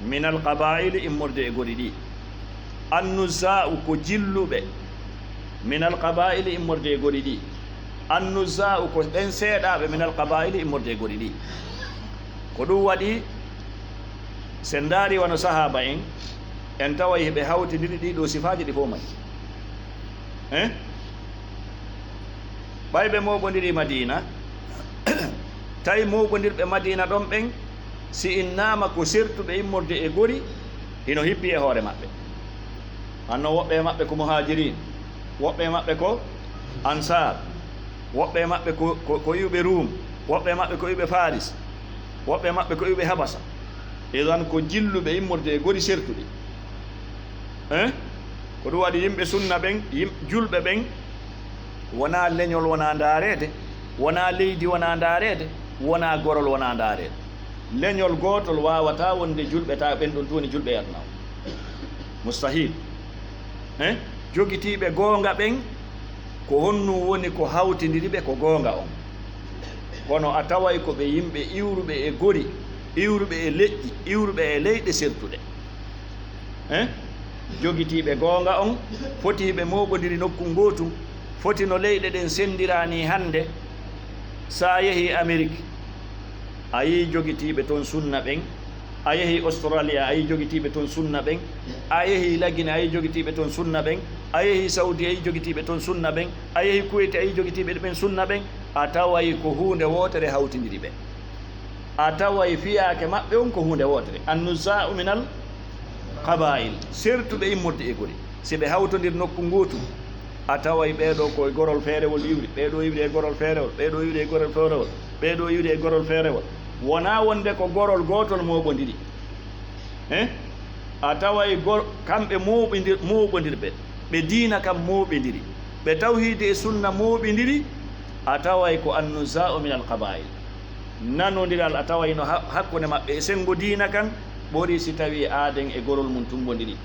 Min alqabaa'ili, immorde e gori ɗi. Annuzaa'u ko jilluɓe. Min alqabaa'ili, immorde e gori ɗi. Annuzaa'u ko ɓen seeɗaaɓe, min alqabaa'ili, immorde e gori ɗi. Ko ɗum waɗi, si en ndaari wano sahaaba en, en taway hiɓe hawtindiri ɗii ɗoo sifaaji ɗi fof may. Eh? Ɓay ɓe mooɓondiri Madiina, tawi mooɓondirɓe Madiina ɗon ɓen, si innaama ko sertuɓe immorde e gori, hino hippi e hoore maɓɓe. Hanno woɓɓe e maɓɓe ko muhaajiriin, woɓɓe e maɓɓe ko ansaar, woɓɓe e maɓɓe ko, ko, ko iwɓe Ruum, woɓɓe e maɓɓe ko iwɓe Faaris, woɓɓe e maɓɓe ko iwɓe Habasa. Idan ko jilluɓe immorde e gori sertuɗi. Eh? Ko ɗum waɗi yimɓe sunna ɓen, yim-, julɓe ɓen, wonaa leñol wonaa ndaareede, wonaa leydi wonaa ndaareede, wonaa gorol wonaa ndaareede. Leñol gootol waawataa wonde julɓe, tawa ɓen ɗon tun woni julɓe e aduna o. Mustahil. Eh? Jogitiiɓe goonga ɓen, ko honɗum woni ko hawtindiri ɓe ko goonga on? Kono a taway ko ɓe yimɓe iwruɓe e gori, iwruɓe e leƴƴi, iwruɓe e leyɗe sertuɗe. Eh? Jogitiiɓe goonga on, foti hiɓe mooɓondiri nokku ngootu, foti no leyɗe ɗen senndiraani hannde. Sa yehii Amerik, a yii jogitiiɓe ton sunna ɓen, a yehii Australia, a yii jogitiiɓe ton sunna ɓen, a yehii Lagine, a yii jogitiiɓe ton sunna ɓen, a yehii Saudi, a yii jogitiiɓe ton sunna ɓen, a yehii Kuwait, a yii jogitiiɓe ɓen sunna ɓen, a taway ko huunde wootere hawtindiri ɓe. A taway fiyaake maɓɓe on ko huunde wootere. Annuzaa'u minal qabaa'il. Sertuɓe immorde e gori. Si ɓe hawtondiri nokku ngootu, a taway ɓee ɗoo ko e gorol feerewol iwri, ɓee ɗoo iwri e gorol feerewol, ɓee ɗoo iwri e gorol feerewol, ɓee ɗoo iwri e gorol feerewol. Wonaa wonde ko gorol gootol mooɓondiri. Eh? A taway gor-, kamɓe mooɓindir-, mooɓondirɓe, ɓe diina kan mooɓindiri, ɓe tawhiidi e sunna mooɓindiri, a taway ko annuzaa'u minal qabaa'il. Nanondiral a taway no ha-, hakkunde maɓɓe e senngo diina kan ɓuri si tawii aaden e gorol mum tummbondiri,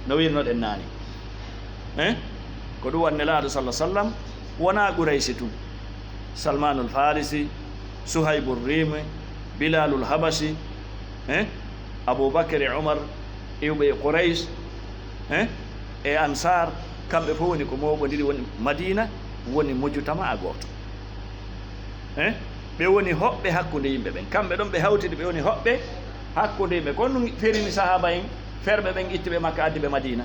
no wirnoɗen naane. Eh? Ko ɗum waɗi Nelaaɗo sallallaahu alayhi wa sallam wonaa Quraysi tun. Salmaanul Faarisi, Suhaybur Riimi, Bilaalul Habasi, eh, Abuu Bakr e Umar, iwɓe e Quraysh, eh, e Ansaar, Kamɓe fof woni ko mooɓondiri, woni Madiina, woni mujtama a gooto. Eh? Ɓe woni hoɓɓe hakkunde yimɓe ɓen. Kamɓe ɗon ɓe hawtidi, ɓe woni hoɓɓe hakkunde yimɓe. Ko ɗum ferini sahaaba en, ferɓe ɓen itti ɓe Makka, addi ɓe Madiina.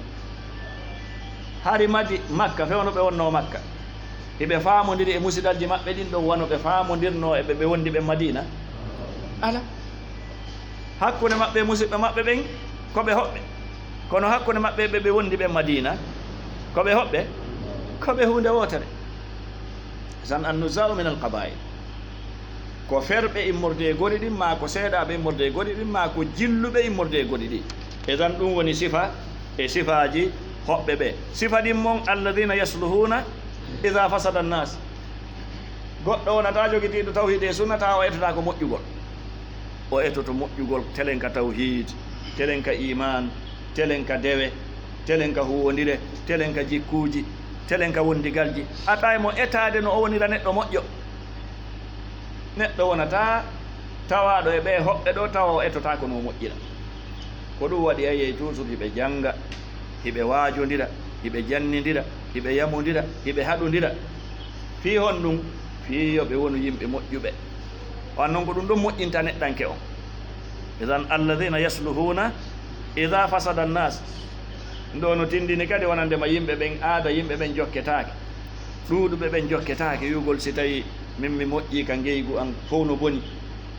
Hari Madi-, Makka, fewno ɓe wonnoo Makka. Hiɓe faamondiri e musidalji maɓɓe ɗin ɗon, wano ɓe faamondirnoo e ɓe, ɓe wondi ɓen Madiina? Ala. Hakkunde maɓɓe e musidɓe maɓɓe ɓen, ko ɓe hoɓɓe. Kono hakkunde maɓɓe e ɓe, ɓe wondi ɓen Madiina, ko ɓe hoɓɓe? Ko ɓe huunde wootere. Zan an-nuza'u min al-qaba'il. Ko ferɓe immorde e gori ɗin, maa ko seeɗaaɓe immorde e gori ɗin, maa ko jilluɓe immorde e gori ɗin. Idan ɗum woni sifa e sifaaji hoɓɓe ɓe. Sifa ɗin mon, alladhina yasluhuna idha fasada an-nas. Goɗɗo wonata jogitiiɗo tawhiid e sunna tawa o etotaako moƴƴugol. O etoto moƴƴugol, telen ka tawhiid, telen ka iimaan, telen ka dewe, telen ka huwondire, telen ka jikkuuji, telen ka wondigalji. A tawi mo etaade no o wonira neɗɗo moƴƴo. Neɗɗo wonata tawaaɗo e ɓee hoɓɓe ɗo tawa o etotaako no o moƴƴira. Ko ɗum waɗi a yiyay toujours hiɓe jannga, hiɓe waajondira, hiɓe jannindira, hiɓe yamondira, hiɓe haɗondira. Fii honɗum? Fii yo ɓe wonu yimɓe moƴƴuɓe. On non ko ɗum ɗon moƴƴinta neɗɗanke on. Idan alladhina yasluhuna idha fasada an-nas. Ɗo no tindini kadi wonande ma yimɓe ɓen, aada yimɓe ɓen jokketaake. Ɗuuɗuɓe ɓen jokketaake wi'ugol, "Si tawi min mi moƴƴii ka ngeygu an fow no boni,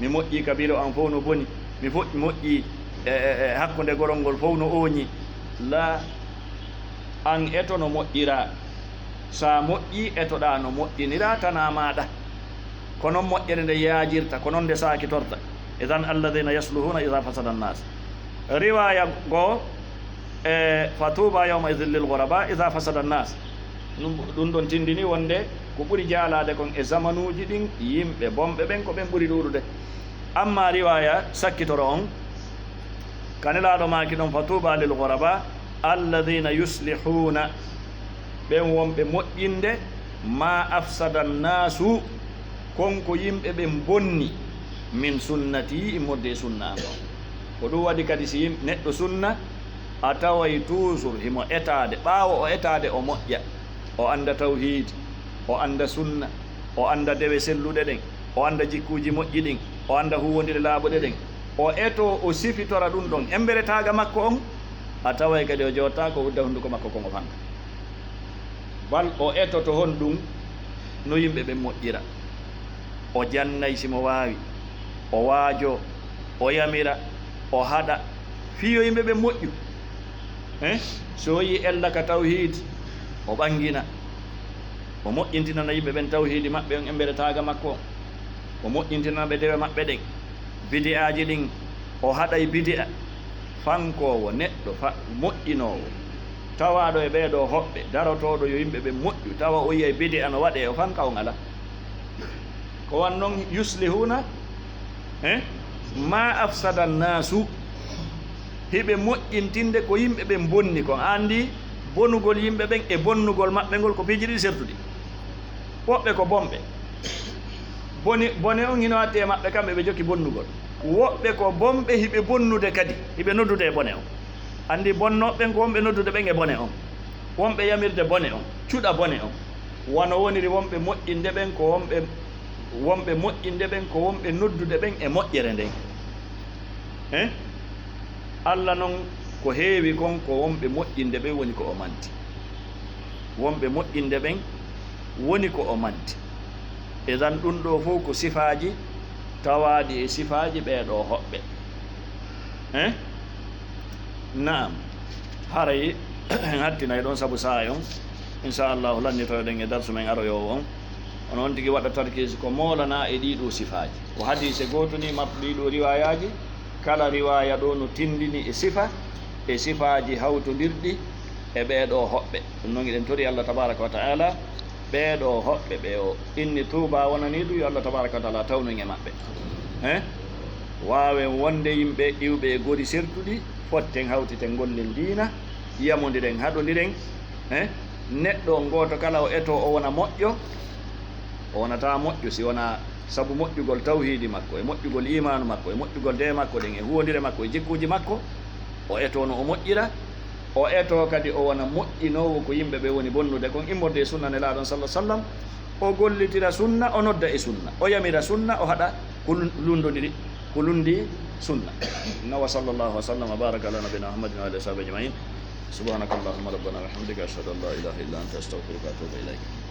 mi moƴƴii ka biro an fow no boni, mi fo-, moƴƴii e, e, e hakkunde gorol ngol fow no ooñi." La, an eto no moƴƴiraa. Sa moƴƴii, etoɗaa no moƴƴiniraa tanaa maaɗa. Ko non moƴƴere nde yaajirta, ko non nde saakitorta. Idan alladhina yasluhuna idha fasada an-nas. Riwaaya goo, e, "Fa tuuba yawma idhin lil ghuraba idha fasada an-nas." Ɗum, ɗum ɗon tindini wonde ko ɓuri jaalaade kon e zamanuuji ɗin, yimɓe bonɓe ɓen ko ɓen ɓuri ɗuuɗude. Amma riwaaya sakkitoro on, ka Nelaaɗo maaki ɗon, "Fa tuuba lil ghuraba alladhina yuslihuna." Ɓen wonɓe moƴƴinde, "ma afsada an-nasu," kon ko yimɓe ɓen bonni, "min sunnati," immorde e sunna an on. Ko ɗum waɗi kadi si yim-, neɗɗo sunna, a taway toujours himo etaade, ɓaawo o etaade o moƴƴa, o annda tawhiid, o annda sunna, o annda dewe selluɗe ɗen, o annda jikkuuji moƴƴi ɗin, o annda huuwondire laaɓuɗe ɗen, o etoo, o sifitora ɗum ɗon embere taaga makko on, a taway kadi o jooɗtaako udda hunnduko makko kon o fanka. Bal o etoto honɗum? No yimɓe ɓen moƴƴira. O jannay si mo waawi, o waajoo, o yamira, o haɗa, fii yo yimɓe ɓen moƴƴu. Eh? So o yii ella ka tawhiid, o ɓangina, o moƴƴintinana yimɓe ɓen tawhiidi maɓɓe on embere taaga makko on. O moƴƴintinana ɓe dewe maɓɓe ɗen. Bidi'aaji ɗin, o haɗay bidi'a. Fankoowo neɗɗo fa-, moƴƴinoowo, tawaaɗo e ɓee ɗoo hoɓɓe, darotooɗo yo yimɓe ɓen moƴƴu, tawa o yiyay bidi'a no waɗee, o fanka on alaa. Ko wan non yuslihuna, eh, ma afsada annaasu, hiɓe moƴƴintinde ko yimɓe ɓen bonni kon. A anndi bonugol yimɓe ɓen e bonnugol maɓɓe ngol ko piiji ɗiɗi sertuɗi. Woɓɓe ko bonɓe. Boni, bone on hino addi e maɓɓe kamɓe ɓe jokki bonnugol. Woɓɓe ko bonɓe hiɓe bonnude kadi, hiɓe noddude e bone on. Anndi bonnooɓe ɓen ko wonɓe noddude ɓen e bone on. Wonɓe yamirde bone on, cuɗa bone on. Wano woniri wonɓe moƴƴinde ɓen ko wonɓe, wonɓe moƴƴinde ɓen ko wonɓe noddude ɓen e moƴƴere nden. Eh? Alla non ko heewi kon ko wonɓe moƴƴinde ɓen woni ko o manti. Wonɓe moƴƴinde ɓen woni ko o manti. Idan ɗum ɗoo fof ko sifaaji tawaaɗi e sifaaji ɓee ɗoo hoɓɓe. Eh? Naam. Haray en hattinay ɗon sabu saayo on. Inchallahu lannitoyɗen e darsu men aroyoowo on. Ono on tigi waɗa tarkiis ko moolanaa e ɗii ɗoo sifaaji. Ko hadiise gooto ni marɗo ɗii ɗoo riwaayaaji. Kala riwaaya ɗoo no tindini e sifa, e sifaaji hawtondirɗi e ɓee ɗoo hoɓɓe. Ɗum non eɗen tori Allah tabaaraka wa ta'ala, ɓee ɗoo hoɓɓe ɓe o inni tuuba wonanii ɗum, yo Allah tabaaraka wa ta'ala tawnu en e maɓɓe. Eh? Waawen wonde yimɓe iwɓe e gori sertuɗi, fotten hawtiten gollen diina, yamondiren, haɗondiren. Eh? Neɗɗo on gooto kala o etoo o wona moƴƴo, o wonataa moƴƴo si wonaa sabu moƴƴugol tawhiidi makko, e moƴƴugol iimaanu makko, e moƴƴugol dee makko ɗen, e huwondire makko, e jikkuuji makko, o etoo no o moƴƴira. O etoo kadi o wona moƴƴinoowo ko yimɓe ɓe woni bonnude kon, immorde e sunna Nelaaɗo on, sallallahu alaihi wasallam, o gollitira sunna, o nodda e sunna, o yamira sunna, o haɗa ko lun-, lundondiri, ko lundi sunna. Na wa sallallahu wa sallam wa baraka ala nabina Muhammadin wa alihi wa sahbihi ajma'in. Subhanakallahumma rabbana wa bihamdika, ashhadu an la ilaha illa anta, astaghfiruka wa atubu ilayk.